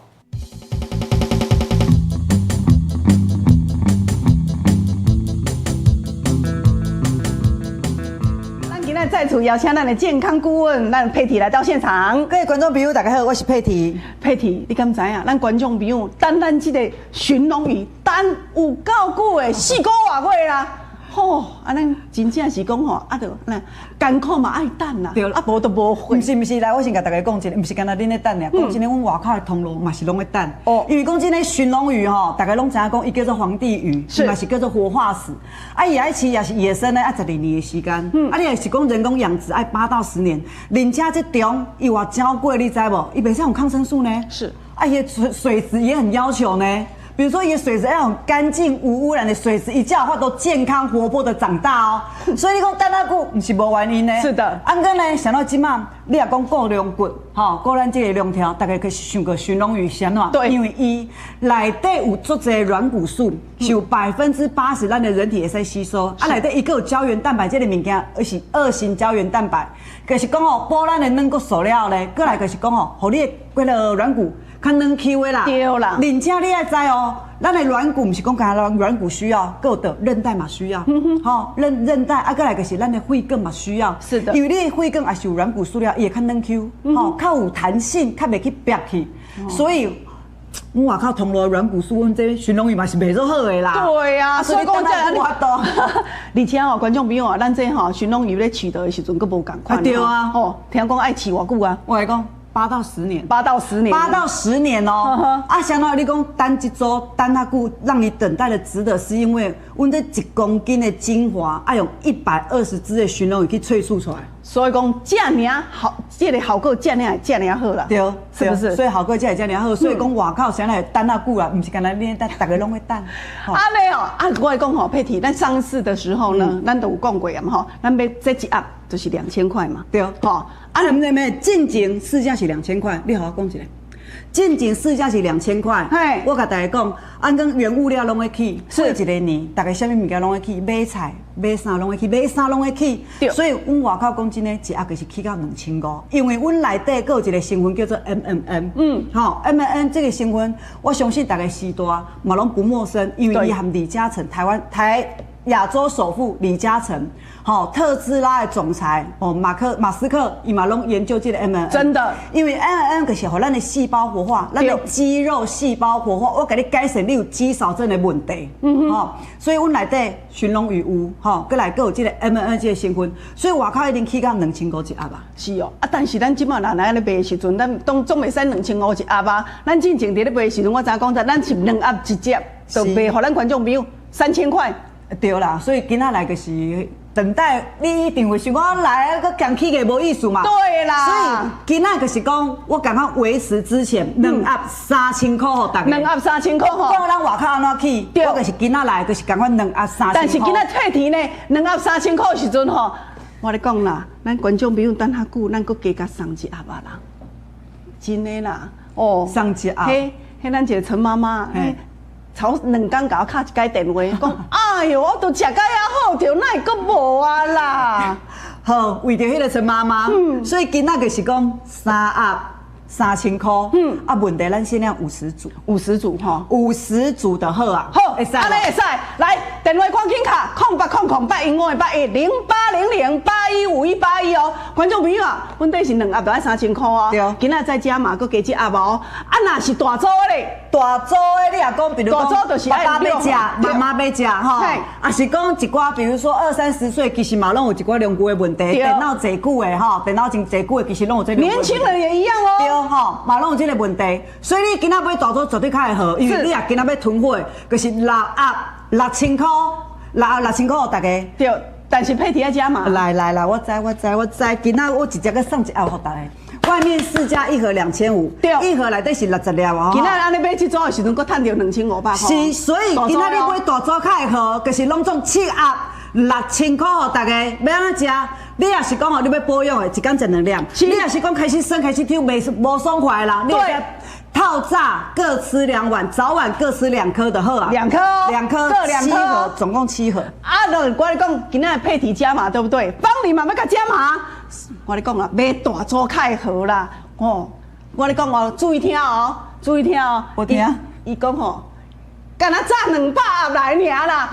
Speaker 2: 咱今仔再次邀請咱的健康顧問，咱佩蒂來到現場。
Speaker 3: 各位觀眾朋友，大家好，我是佩蒂。
Speaker 2: 佩蒂，你敢知影？咱觀眾朋友等咱這個鱘龍魚等有夠久的，四個外月啦。吼，啊，咱真正是講吼，啊，著那艱苦嘛愛等啦，對，啊，無就無會。
Speaker 3: 毋是毋是，來，我先共大家講一下，毋是干焦恁咧等爾，講真的，阮外口的通路嘛是攏咧等。哦。因為講真的，鱘龍魚吼，大家攏知影講，伊叫做皇帝魚，嘛是叫做活化石。啊，伊愛飼也是野生的，愛12年的時間。啊，你若是講人工養殖，愛8到10年。而且這中伊偌招過，你知無？伊袂使用抗生素呢。
Speaker 2: 是。
Speaker 3: 啊，伊的水水質也很要求呢。比如說，伊的水質要很乾淨、無污染的水質，伊才有法度健康活潑的長大哦。所以你講等遐久，毋是無原因的。
Speaker 2: 是的。
Speaker 3: 啊，毋過呢，想到這馬，你若講顧龍骨，吼，顧咱這個龍條，大家去想過鱘龍魚是按怎？
Speaker 2: 對。
Speaker 3: 因為伊內底有足濟軟骨素，是有80%咱的人體會使吸收。啊，內底伊閣有膠原蛋白這個物件，而是二型膠原蛋白，就是講哦，補咱的軟骨素了後呢，過來就是講哦，予你的彼个軟骨。較軟 Q 的啦，
Speaker 2: 對啦，
Speaker 3: 而且你愛知哦，咱的軟骨毋是講干焦軟骨需要，閣有著韌帶嘛需要，吼韌帶啊，閣來就是咱的血管嘛需要，
Speaker 2: 是的，
Speaker 3: 因為你的血管也是有軟骨素了，伊會較軟 Q，吼，較有彈性，較袂去煏去，所以阮外口通路軟骨素，阮這鱘龍魚嘛是賣做好的啦。
Speaker 2: 對啊，所以講這
Speaker 3: 樣無法度。
Speaker 2: 而且哦，觀眾朋友啊，咱這吼鱘龍魚咧取得的時陣，閣無仝款。
Speaker 3: 對啊，
Speaker 2: 吼，聽講愛飼偌久啊？
Speaker 3: 我來講。八到十年，
Speaker 2: 八到十年，
Speaker 3: 八到十年哦。啊，相當於你講等這組等遐久，讓你等待的值得，是因為阮這1公斤的精華，愛用120隻的鱘龍魚去萃取出來。
Speaker 2: 所以講遮爾好，這个效果遮爾遮爾好啦。
Speaker 3: 對，
Speaker 2: 是不是？
Speaker 3: 所以效果才會遮爾好。所以講外口啥來等啊久啊，毋是干焦恁等，逐个攏咧等。
Speaker 2: 按呢哦，啊，我講吼，佩蒂，咱上次的時候呢，咱都有講過啊嘛吼，咱買這一盒就是2000塊嘛。
Speaker 3: 對，
Speaker 2: 吼，
Speaker 3: 啊，毋是毋進前市價是兩千塊，你予我講一下。進前市價是兩千塊，我共大家講，按講原物料攏會起，過一个年，逐家啥物物件攏會起，買菜、買衫攏會起，買衫攏會起。所以阮外口講真的，一盒就是起到2500，因為阮內底閣有一個成分叫做 NMN，吼，NMN 這個成分，我相信逐家時代嘛攏不陌生，因為伊含李嘉誠，台灣台亞洲首富李嘉誠，吼，特斯拉的總裁哦，馬斯克，伊嘛攏研究這個 NMN，
Speaker 2: 真的，
Speaker 3: 因為 NMN 就是予咱的細胞活化，咱的肌肉細胞活化，我共你改善你有肌少症的問題，吼，所以阮內底鱘龍魚有，吼，閣來閣有這個 NMN 這個成分，所以外口已經起到2500一盒啊。
Speaker 2: 是哦，啊，但是咱這擺若來咧賣的時陣，咱總總袂使兩千五一盒啊。咱進前佇咧賣的時陣，我知影講咱是兩盒一折，就賣予咱觀眾朋友3000塊。
Speaker 3: 對啦，所以今仔來就是等待你一定會想講來啊，閣講起個無意思嘛。
Speaker 2: 對啦，
Speaker 3: 所以今仔就是講，我感覺維持之前兩盒3000塊予大家。
Speaker 2: 兩盒三千塊吼。
Speaker 3: 講咱外口按怎起？我就是今仔來就是感覺兩盒三千。
Speaker 2: 但是今仔退提呢，兩盒三千塊的時陣吼，我咧講啦，咱觀眾朋友等較久，咱閣加共送一盒啊啦。真的啦，哦，
Speaker 3: 送一盒。
Speaker 2: 彼彼咱一個陳媽媽。頭2工共我敲一擺電話，講哎喲，我都食甲遐好著，哪會閣無啊啦？
Speaker 3: 好，為著彼個陳媽媽，所以今仔就是講三盒3000塊，啊，問題咱限量五十組，
Speaker 2: 五十組吼，
Speaker 3: 五十組就好啊，
Speaker 2: 好，按呢會使，來電話趕緊敲，08008158，0800815181哦，觀眾朋友啊，阮底是兩盒就愛三千塊哦，
Speaker 3: 對，
Speaker 2: 今仔再加碼，閣加一盒哦，啊，若是大組咧，
Speaker 3: 大組的你若講，比如講，
Speaker 2: 大組就是
Speaker 3: 爸爸欲食，媽媽欲食吼，啊是講一寡，比如說二三十歲，其實嘛攏有一寡量久的問題，電腦坐久的吼，電腦真坐久的，其實攏有這個。
Speaker 2: 年輕人也一樣哦。
Speaker 3: 對吼，嘛攏有這個問題，所以你今仔買大組絕對較會好，因為你若今仔欲囤貨，就是六盒6000塊，六盒六千塊予大家。
Speaker 2: 對，但是配體愛加碼。
Speaker 3: 來來來，我知我知我知，今仔我直接閣送一盒予大家。外面市價一盒2500，
Speaker 2: 對，
Speaker 3: 一盒內底是60粒哦。
Speaker 2: 今仔按呢買這組的時陣，閣趁著2500塊。
Speaker 3: 是，所以今仔你買大組較會好，就是攏總七盒6000塊予大家，欲按怎食？你若是講吼，你欲保養的，一工食兩粒；你若是講開始酸開始抽袂無爽快啦，你透早各吃兩碗，早晚各吃2顆就好啊。
Speaker 2: 兩顆，
Speaker 3: 兩顆，
Speaker 2: 各兩顆，
Speaker 3: 總共七盒。
Speaker 2: 啊，我咧講，今仔配體加碼對不對？方麗嘛欲共加碼。我咧講啊，買大組較會好啦。哦，我咧講哦，注意聽哦，注意聽哦。
Speaker 3: 我聽。
Speaker 2: 伊講吼，干焦炸200盒來爾啦。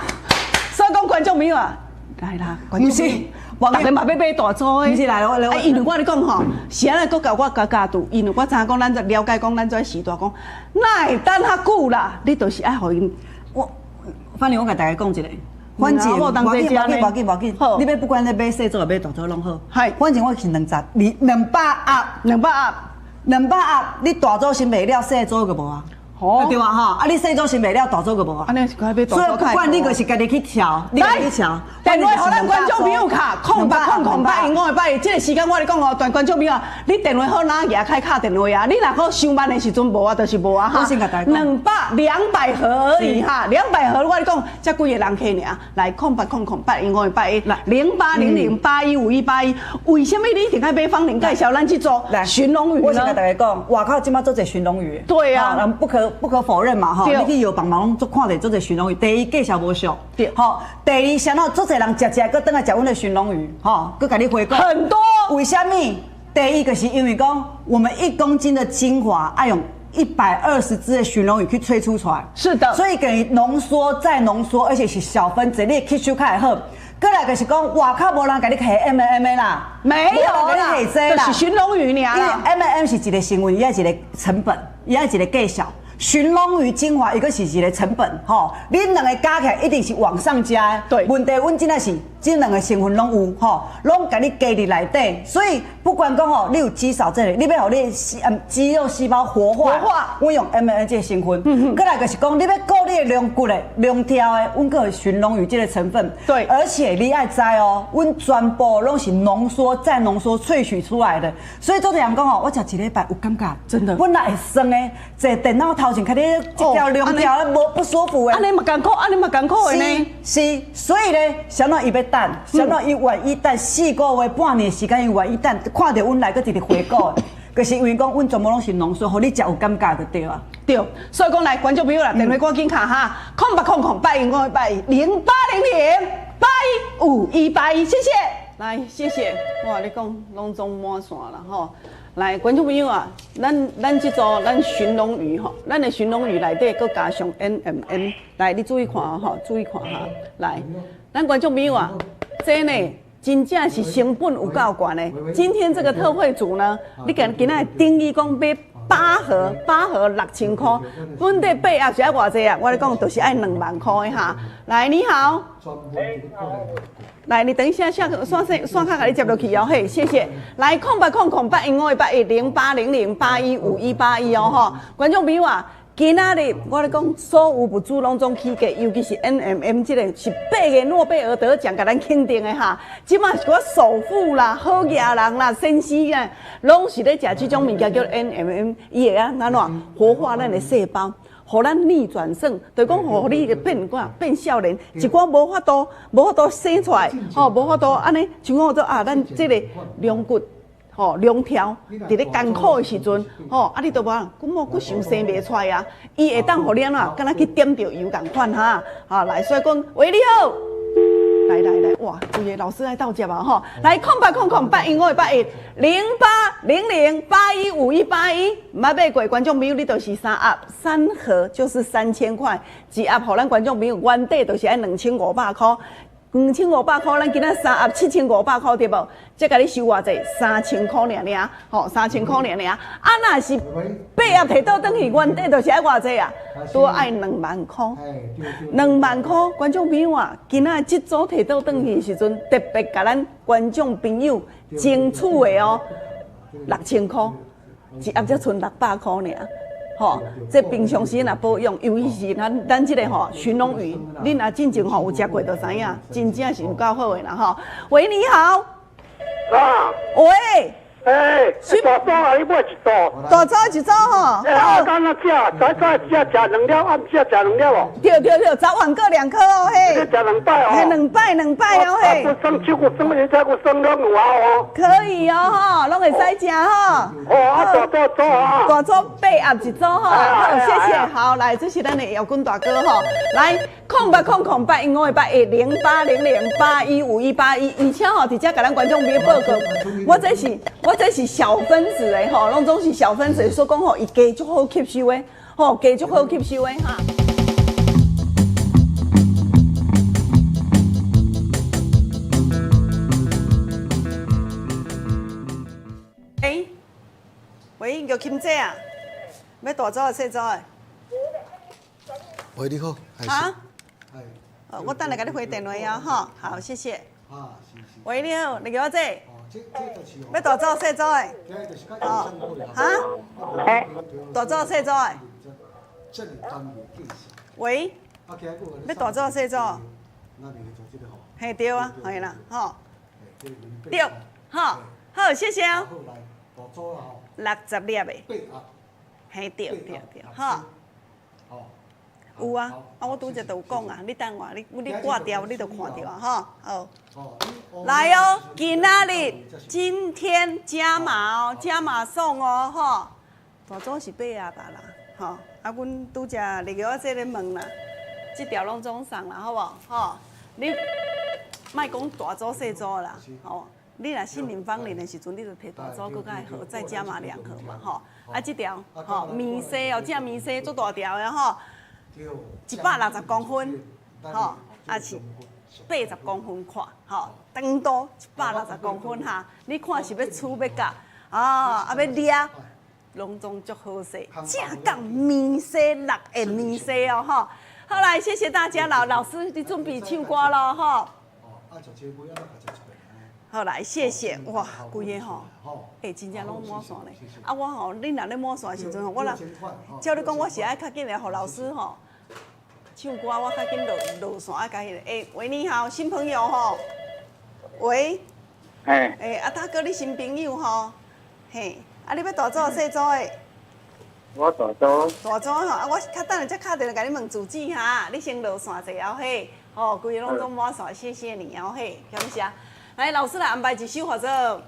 Speaker 2: 所以講觀眾朋友啊，來啦，觀眾朋友。逐家嘛欲買大組的，
Speaker 3: 毋是來，我
Speaker 2: 啊，因為我咧講吼，是按呢閣共我加加注，因為我知影講咱了解講咱這時代講，哪會等較久啦？你就是愛予𪜶。
Speaker 3: 我，反正我共大家講一下，反正無要緊，無要緊，無要緊，無要緊。你欲不管咧買細組抑買大組攏好。
Speaker 2: 係。
Speaker 3: 反正我是兩十，二兩百盒，
Speaker 2: 兩百盒，
Speaker 3: 兩百盒，你大組先賣了，細組就無啊。對啊吼，啊你細組先賣了，大組就無啊。
Speaker 2: 按呢是愛買大組。
Speaker 3: 所以不管你就是家己去調，你家己去調。
Speaker 2: 電話予咱觀眾朋友敲，08008158，這個時間我咧講哦，全觀眾朋友，你電話號碼舉開敲電話啊，你若閣傷慢的時陣無啊，就是無啊哈。200盒而已哈，200盒我咧講，才幾個人客爾，來08008158，0800815181。為什麼你一定愛買芳齡介紹咱去做鱘龍魚呢？
Speaker 3: 我先共大家講，外口這馬足濟鱘龍魚。
Speaker 2: 對啊，
Speaker 3: 不可否認嘛，吼，你去藥房嘛攏足看著足濟鱘龍魚。第一價錢無俗，
Speaker 2: 對，
Speaker 3: 吼。第二，啥喏，足濟人食食，閣轉來食阮的鱘龍魚，吼，閣共你回購。
Speaker 2: 很多。
Speaker 3: 為啥物？第一個是因為講，我們1公斤的精華愛用120隻的鱘龍魚去萃取出來。
Speaker 2: 是的。
Speaker 3: 所以等於濃縮再濃縮，而且是小分子，你吸收較會好。閣來就是講，外口無人共你提 NMN 啦，
Speaker 2: 沒有啦，就是鱘龍魚爾
Speaker 3: 啦。因為 NMN 是一個成分，伊愛一個成本，伊愛一個價數。鱘龍魚精華，伊閣是一個成本，吼，恁兩個加起來一定是往上加的。
Speaker 2: 對，
Speaker 3: 問題阮真的是這兩個成分攏有，吼，攏共你加佇內底，所以不管講吼，你有肌少症的，你欲予你肌肉細胞活化，
Speaker 2: 活化
Speaker 3: 阮用 NMN 這個成分。閣來就是講，你欲顧你的龍骨的、龍條的，阮閣有鱘龍魚這個成分。
Speaker 2: 對
Speaker 3: 而且你愛知哦，阮全部攏是濃縮再濃縮萃取出來的。所以做人講吼，我食一禮拜有感覺，
Speaker 2: 真的
Speaker 3: 本來會酸的，坐電腦頭前，看你這條龍條無不舒服的。
Speaker 2: 按呢嘛艱苦，按呢嘛艱苦的呢。
Speaker 3: 是，是，所以咧，啥物伊欲等，啥物伊願意等4個月、半年時間，伊願意等，看著阮來，閣直直回購，就是因為講，阮全部攏是濃縮，予你食有感覺就對啊。
Speaker 2: 對，所以講來觀眾朋友啦，電話趕緊敲哈，0800 0805 8181，謝謝。來，謝謝。哇，你講攏總滿線啦吼。來，觀眾朋友啊，咱這組咱鱘龍魚吼，咱的鱘龍魚內底閣加上 NMN，來，你注意看吼，注意看哈。來，咱觀眾朋友啊，這呢真正是成本有夠懸的。今天這個特惠組呢，你今今仔等於講買八盒，八盒6000塊，本底八盒是愛偌濟啊？我咧講就是愛2萬塊的哈。來，你好。來，你等一下，下線線卡共你接落去哦，嘿，謝謝。來，0800 0805 815181哦，吼，觀眾朋友啊，今仔日我咧講，所有物資攏總起價，尤其是 NMM 這個是八個諾貝爾得獎，共咱肯定的哈。這馬是我首富啦、好額人啦、先生啊，攏是咧食這種物件叫 NMM，伊會按怎活化咱的細胞。予咱逆轉勝，就講予你變怎變少年，一寡無法度無法度生出來，吼無法度按呢，像講做啊，咱這個龍骨，吼龍條，佇咧艱苦的時陣，吼啊你都無，骨某骨想生袂出來啊，伊會當予你按怎，敢若去點著油仝款哈，哈來，所以講，喂你好。來來來，哇，規个老師來鬥接啊吼！來，0800 8158 10800815181，毋捌買過觀眾朋友，你就是三盒，三盒就是3000塊，一盒予咱觀眾朋友原底就是愛2500塊，2500塊，咱今仔三盒7500塊對無？才共你收偌濟？3000塊爾爾，吼，3000塊爾爾。啊，若是八盒提倒轉去，原底就是愛偌濟啊？拄愛2萬塊，2萬塊。觀眾朋友啊，今仔這組提倒轉去的時陣，特別共咱觀眾朋友爭取的哦，6000塊，一盒才賰600塊爾。吼，這平常時若保養，尤其是咱咱這個吼鱘龍魚，恁若進前吼有食過就知影，真正是有夠好的啦吼。喂，你好。
Speaker 5: 啊。
Speaker 2: 喂。
Speaker 5: 欸，大組啊，你買一組。
Speaker 2: 大組一組吼。
Speaker 5: 欸，啊，敢若食，早早食食兩粒，暗時食兩粒哦。
Speaker 2: 對對對，早晚各兩顆哦，嘿。
Speaker 5: 你食兩擺哦。
Speaker 2: 嘿，兩擺兩擺哦，嘿。
Speaker 5: 啊，閣酸手，閣酸，而且閣酸攏有哦。
Speaker 2: 可以哦，吼，攏會使食吼。
Speaker 5: 哦，啊，大組組啊。
Speaker 2: 大組八盒一組吼，好，謝謝。好，來，這是咱的姚軍大哥吼，來，0800 8158 10800815181，而且吼，佇遮共咱觀眾朋友報告，我這是小分子的吼，攏總是小分子，所以講吼，伊加足好吸收的，吼，加足好吸收的哈。欸，喂，玉琴姐啊，欲大組還是細組的？
Speaker 8: 喂，你好。
Speaker 2: 啊？我等下共你回電話啊，吼，好，謝謝。喂，你好，你叫我姐。欲大組細組的？哦，哈？大組細組的？喂？欲大組細組？嘿，對啊，嘿啦，吼。對，好，好，謝謝哦。60粒的。嘿，對對對，好。有啊，啊，我拄則就有講啊，你等我，你掛掉，你就看著啊，吼，好。來哦，今仔日今天加碼哦，加碼送哦，吼。大組是八盒吧啦，吼，啊，阮拄則绿玉仔姐咧問啦，這條攏總送啦，好無？吼，你莫講大組細組啦，吼，你若信任芳齡的時陣，你就提大組閣較會好，再加碼兩盒嘛，吼。啊，這條吼麵絲哦，這麵絲足大條的吼。160公分，吼，啊是80公分寬，吼，長度160公分哈。你看是欲取欲夾，啊，啊欲掠，攏總足好勢，正港麵絲六的麵絲哦，吼。好來，謝謝大家，老師你準備唱歌咯，吼。好來，謝謝，哇，規個吼，欸，真正攏滿線咧。啊，我吼，恁若咧滿線的時陣吼，我若照你講，我是愛較緊來予老師吼唱歌，我較緊落落線愛共彼個。欸，喂，你好，新朋友吼，喂，
Speaker 5: 欸，
Speaker 2: 欸，啊大哥，你新朋友吼，嘿，啊你欲大組抑細組的？
Speaker 5: 我大組。
Speaker 2: 大組吼，啊我較等下才敲電話共你問住址哈，你先落線者後嘿，吼，規个攏總滿線，謝謝你哦嘿，感謝。來，老師來安排一首，或者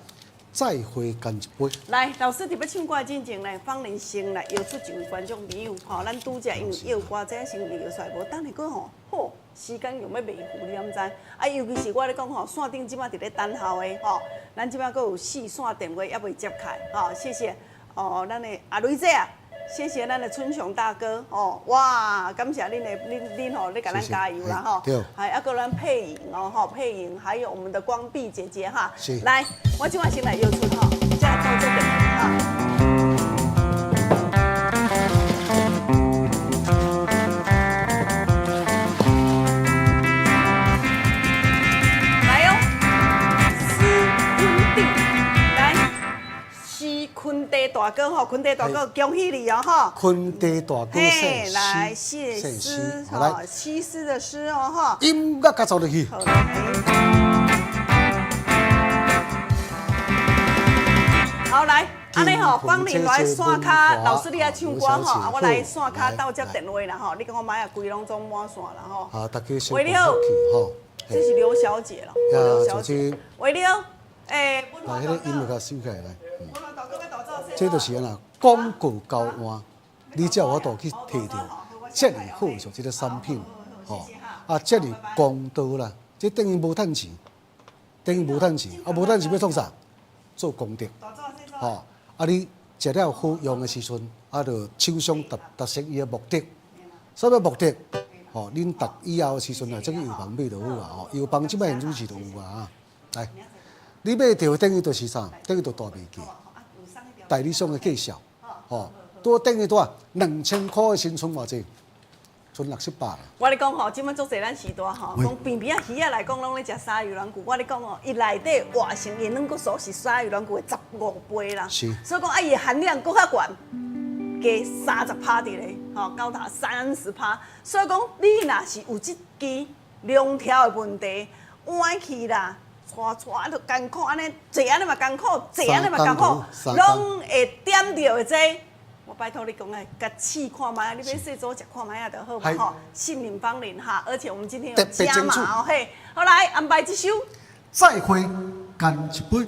Speaker 8: 再會乾一杯。
Speaker 2: 來，老師佇欲唱歌之前呢，芳玲先來邀出一位觀眾朋友，吼，咱拄才因為邀歌，這先邀出來，無等下閣吼，好，時間用欲袂赴，你敢知？啊，尤其是我咧講吼，線頂這擺佇咧等候的吼，咱這擺閣有四線電話猶未接開，吼，謝謝。哦，咱的阿雷姐啊，謝謝咱的春雄大哥，哦，哇，感謝恁的恁恁吼，咧共咱加油啦吼，還啊閣咱配音哦吼，配音還有我們的光碧姐姐哈，來，我這擺先來邀出吼，再來做這個哈。來哦，施坤地，來，是坤地大哥吼，坤地大哥，恭喜你哦吼！
Speaker 8: 坤地大哥，
Speaker 2: 嘿，來，謝師吼，西施的施哦吼。
Speaker 8: 音樂較走入去。
Speaker 2: 好來。好來，按呢吼，芳玲來線跤，老師你愛唱歌吼，啊我來線跤鬥接電話啦吼，你講我買啊，規攏總滿線啦吼。
Speaker 8: 啊，大家先
Speaker 2: 喂，你好，
Speaker 8: 吼，
Speaker 2: 這是劉小姐咯，劉小姐。喂，你好，欸，
Speaker 8: 來，彼個音樂共收起來，來。這就是按怎廣告交換，你才有法度去提著遮爾好的這個產品，吼，啊，遮爾公道啦，這等於無趁錢，等於無趁錢，啊，無趁錢欲創啥？做功德，吼，啊，你食了好用的時陣，啊，就廠商達達成伊的目的，啥物目的？吼，恁逐以後的時陣啊，這去藥房買就好啊，吼，藥房這擺現主時就有啊，來，你買著等於就是啥？等於就大賣價。代理商的介紹，吼，拄等於多少？2000箍的新賰偌濟？賰六七百啦。
Speaker 2: 我咧講吼，這擺足濟咱時代吼，講平平仔魚仔來講，攏咧食鯊魚軟骨。我咧講吼，伊內底活性營養素是鯊魚軟骨的15倍啦。
Speaker 8: 是。
Speaker 2: 所以講啊，伊的含量閣較懸，加30%佇咧，吼，高達30%。所以講，你若是有這支兩條的問題，歪去啦。帶帶就艱苦，按呢坐按呢嘛艱苦，坐按呢嘛艱苦，攏會點著的這個。我拜託你講的，共試看覓，你欲細組食看覓仔就好嘛吼。信任芳玲哈，而且我們今天有加碼哦嘿，好來安排這首。
Speaker 8: 再會，乾一杯。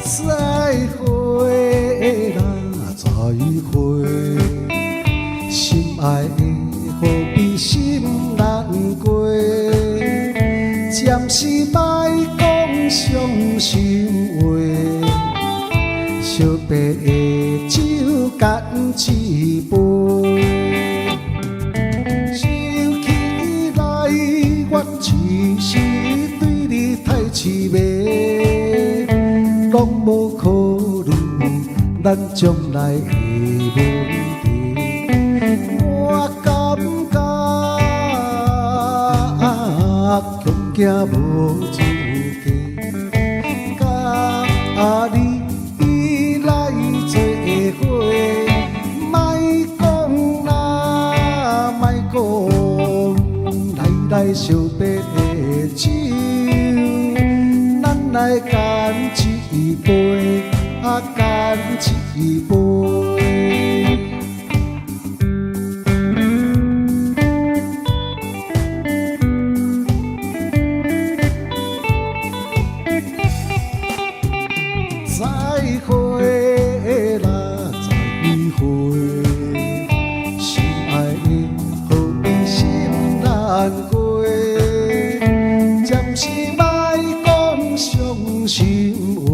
Speaker 8: 再會啦，再會，心愛的何必心難過？暫時莫講傷心話，小白的酒乾一杯。想起來，我只是對你太癡迷。攏無考慮咱將來的問題，我感覺恐驚無資格，佮你來做伙，莫講啦，莫講，來來小白的酒，咱來乾一杯，啊，乾一杯。再會啦，再會，心愛的何必心難過？暫時莫講傷心話，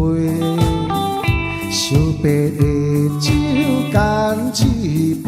Speaker 8: 小白的酒乾一杯。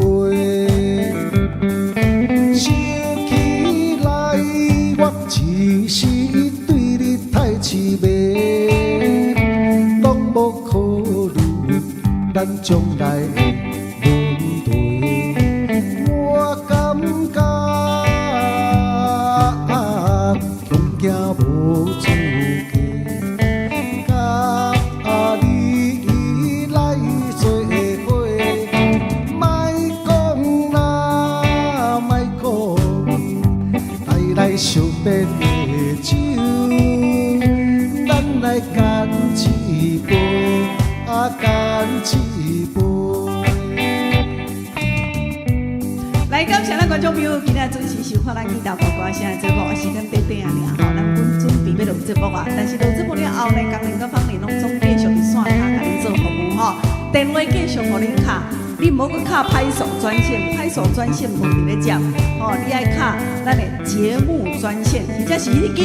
Speaker 3: 來感謝咱觀眾朋友今仔準時收看咱吉他播歌聲的節目，時間短短仔爾吼，咱本準備欲落節目啊，但是落節目了後呢，工人佮芳玲攏總繼續佇線跤共恁做服務吼，電話繼續予恁敲，你毋好閣敲歹數專線，歹數專線無佇咧接，吼，你愛敲咱的節目專線，或者是彼支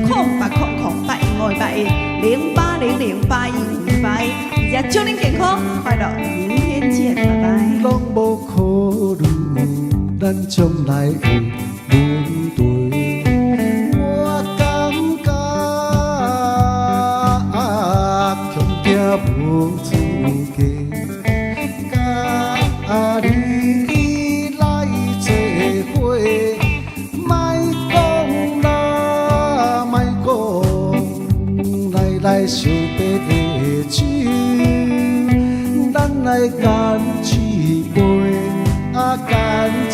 Speaker 3: 0800081581，0800815181，而且祝恁健康快樂，明天見，拜拜。
Speaker 8: 攏無考慮咱將來的問題。我感覺恐驚無資格，佮你來做伙，莫講啦，莫講，來來相白的酒，咱來乾一杯，啊乾一杯。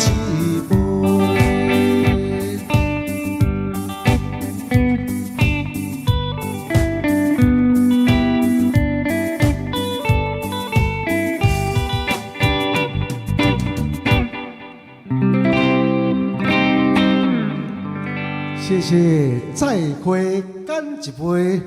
Speaker 8: 謝謝，再會，乾一杯。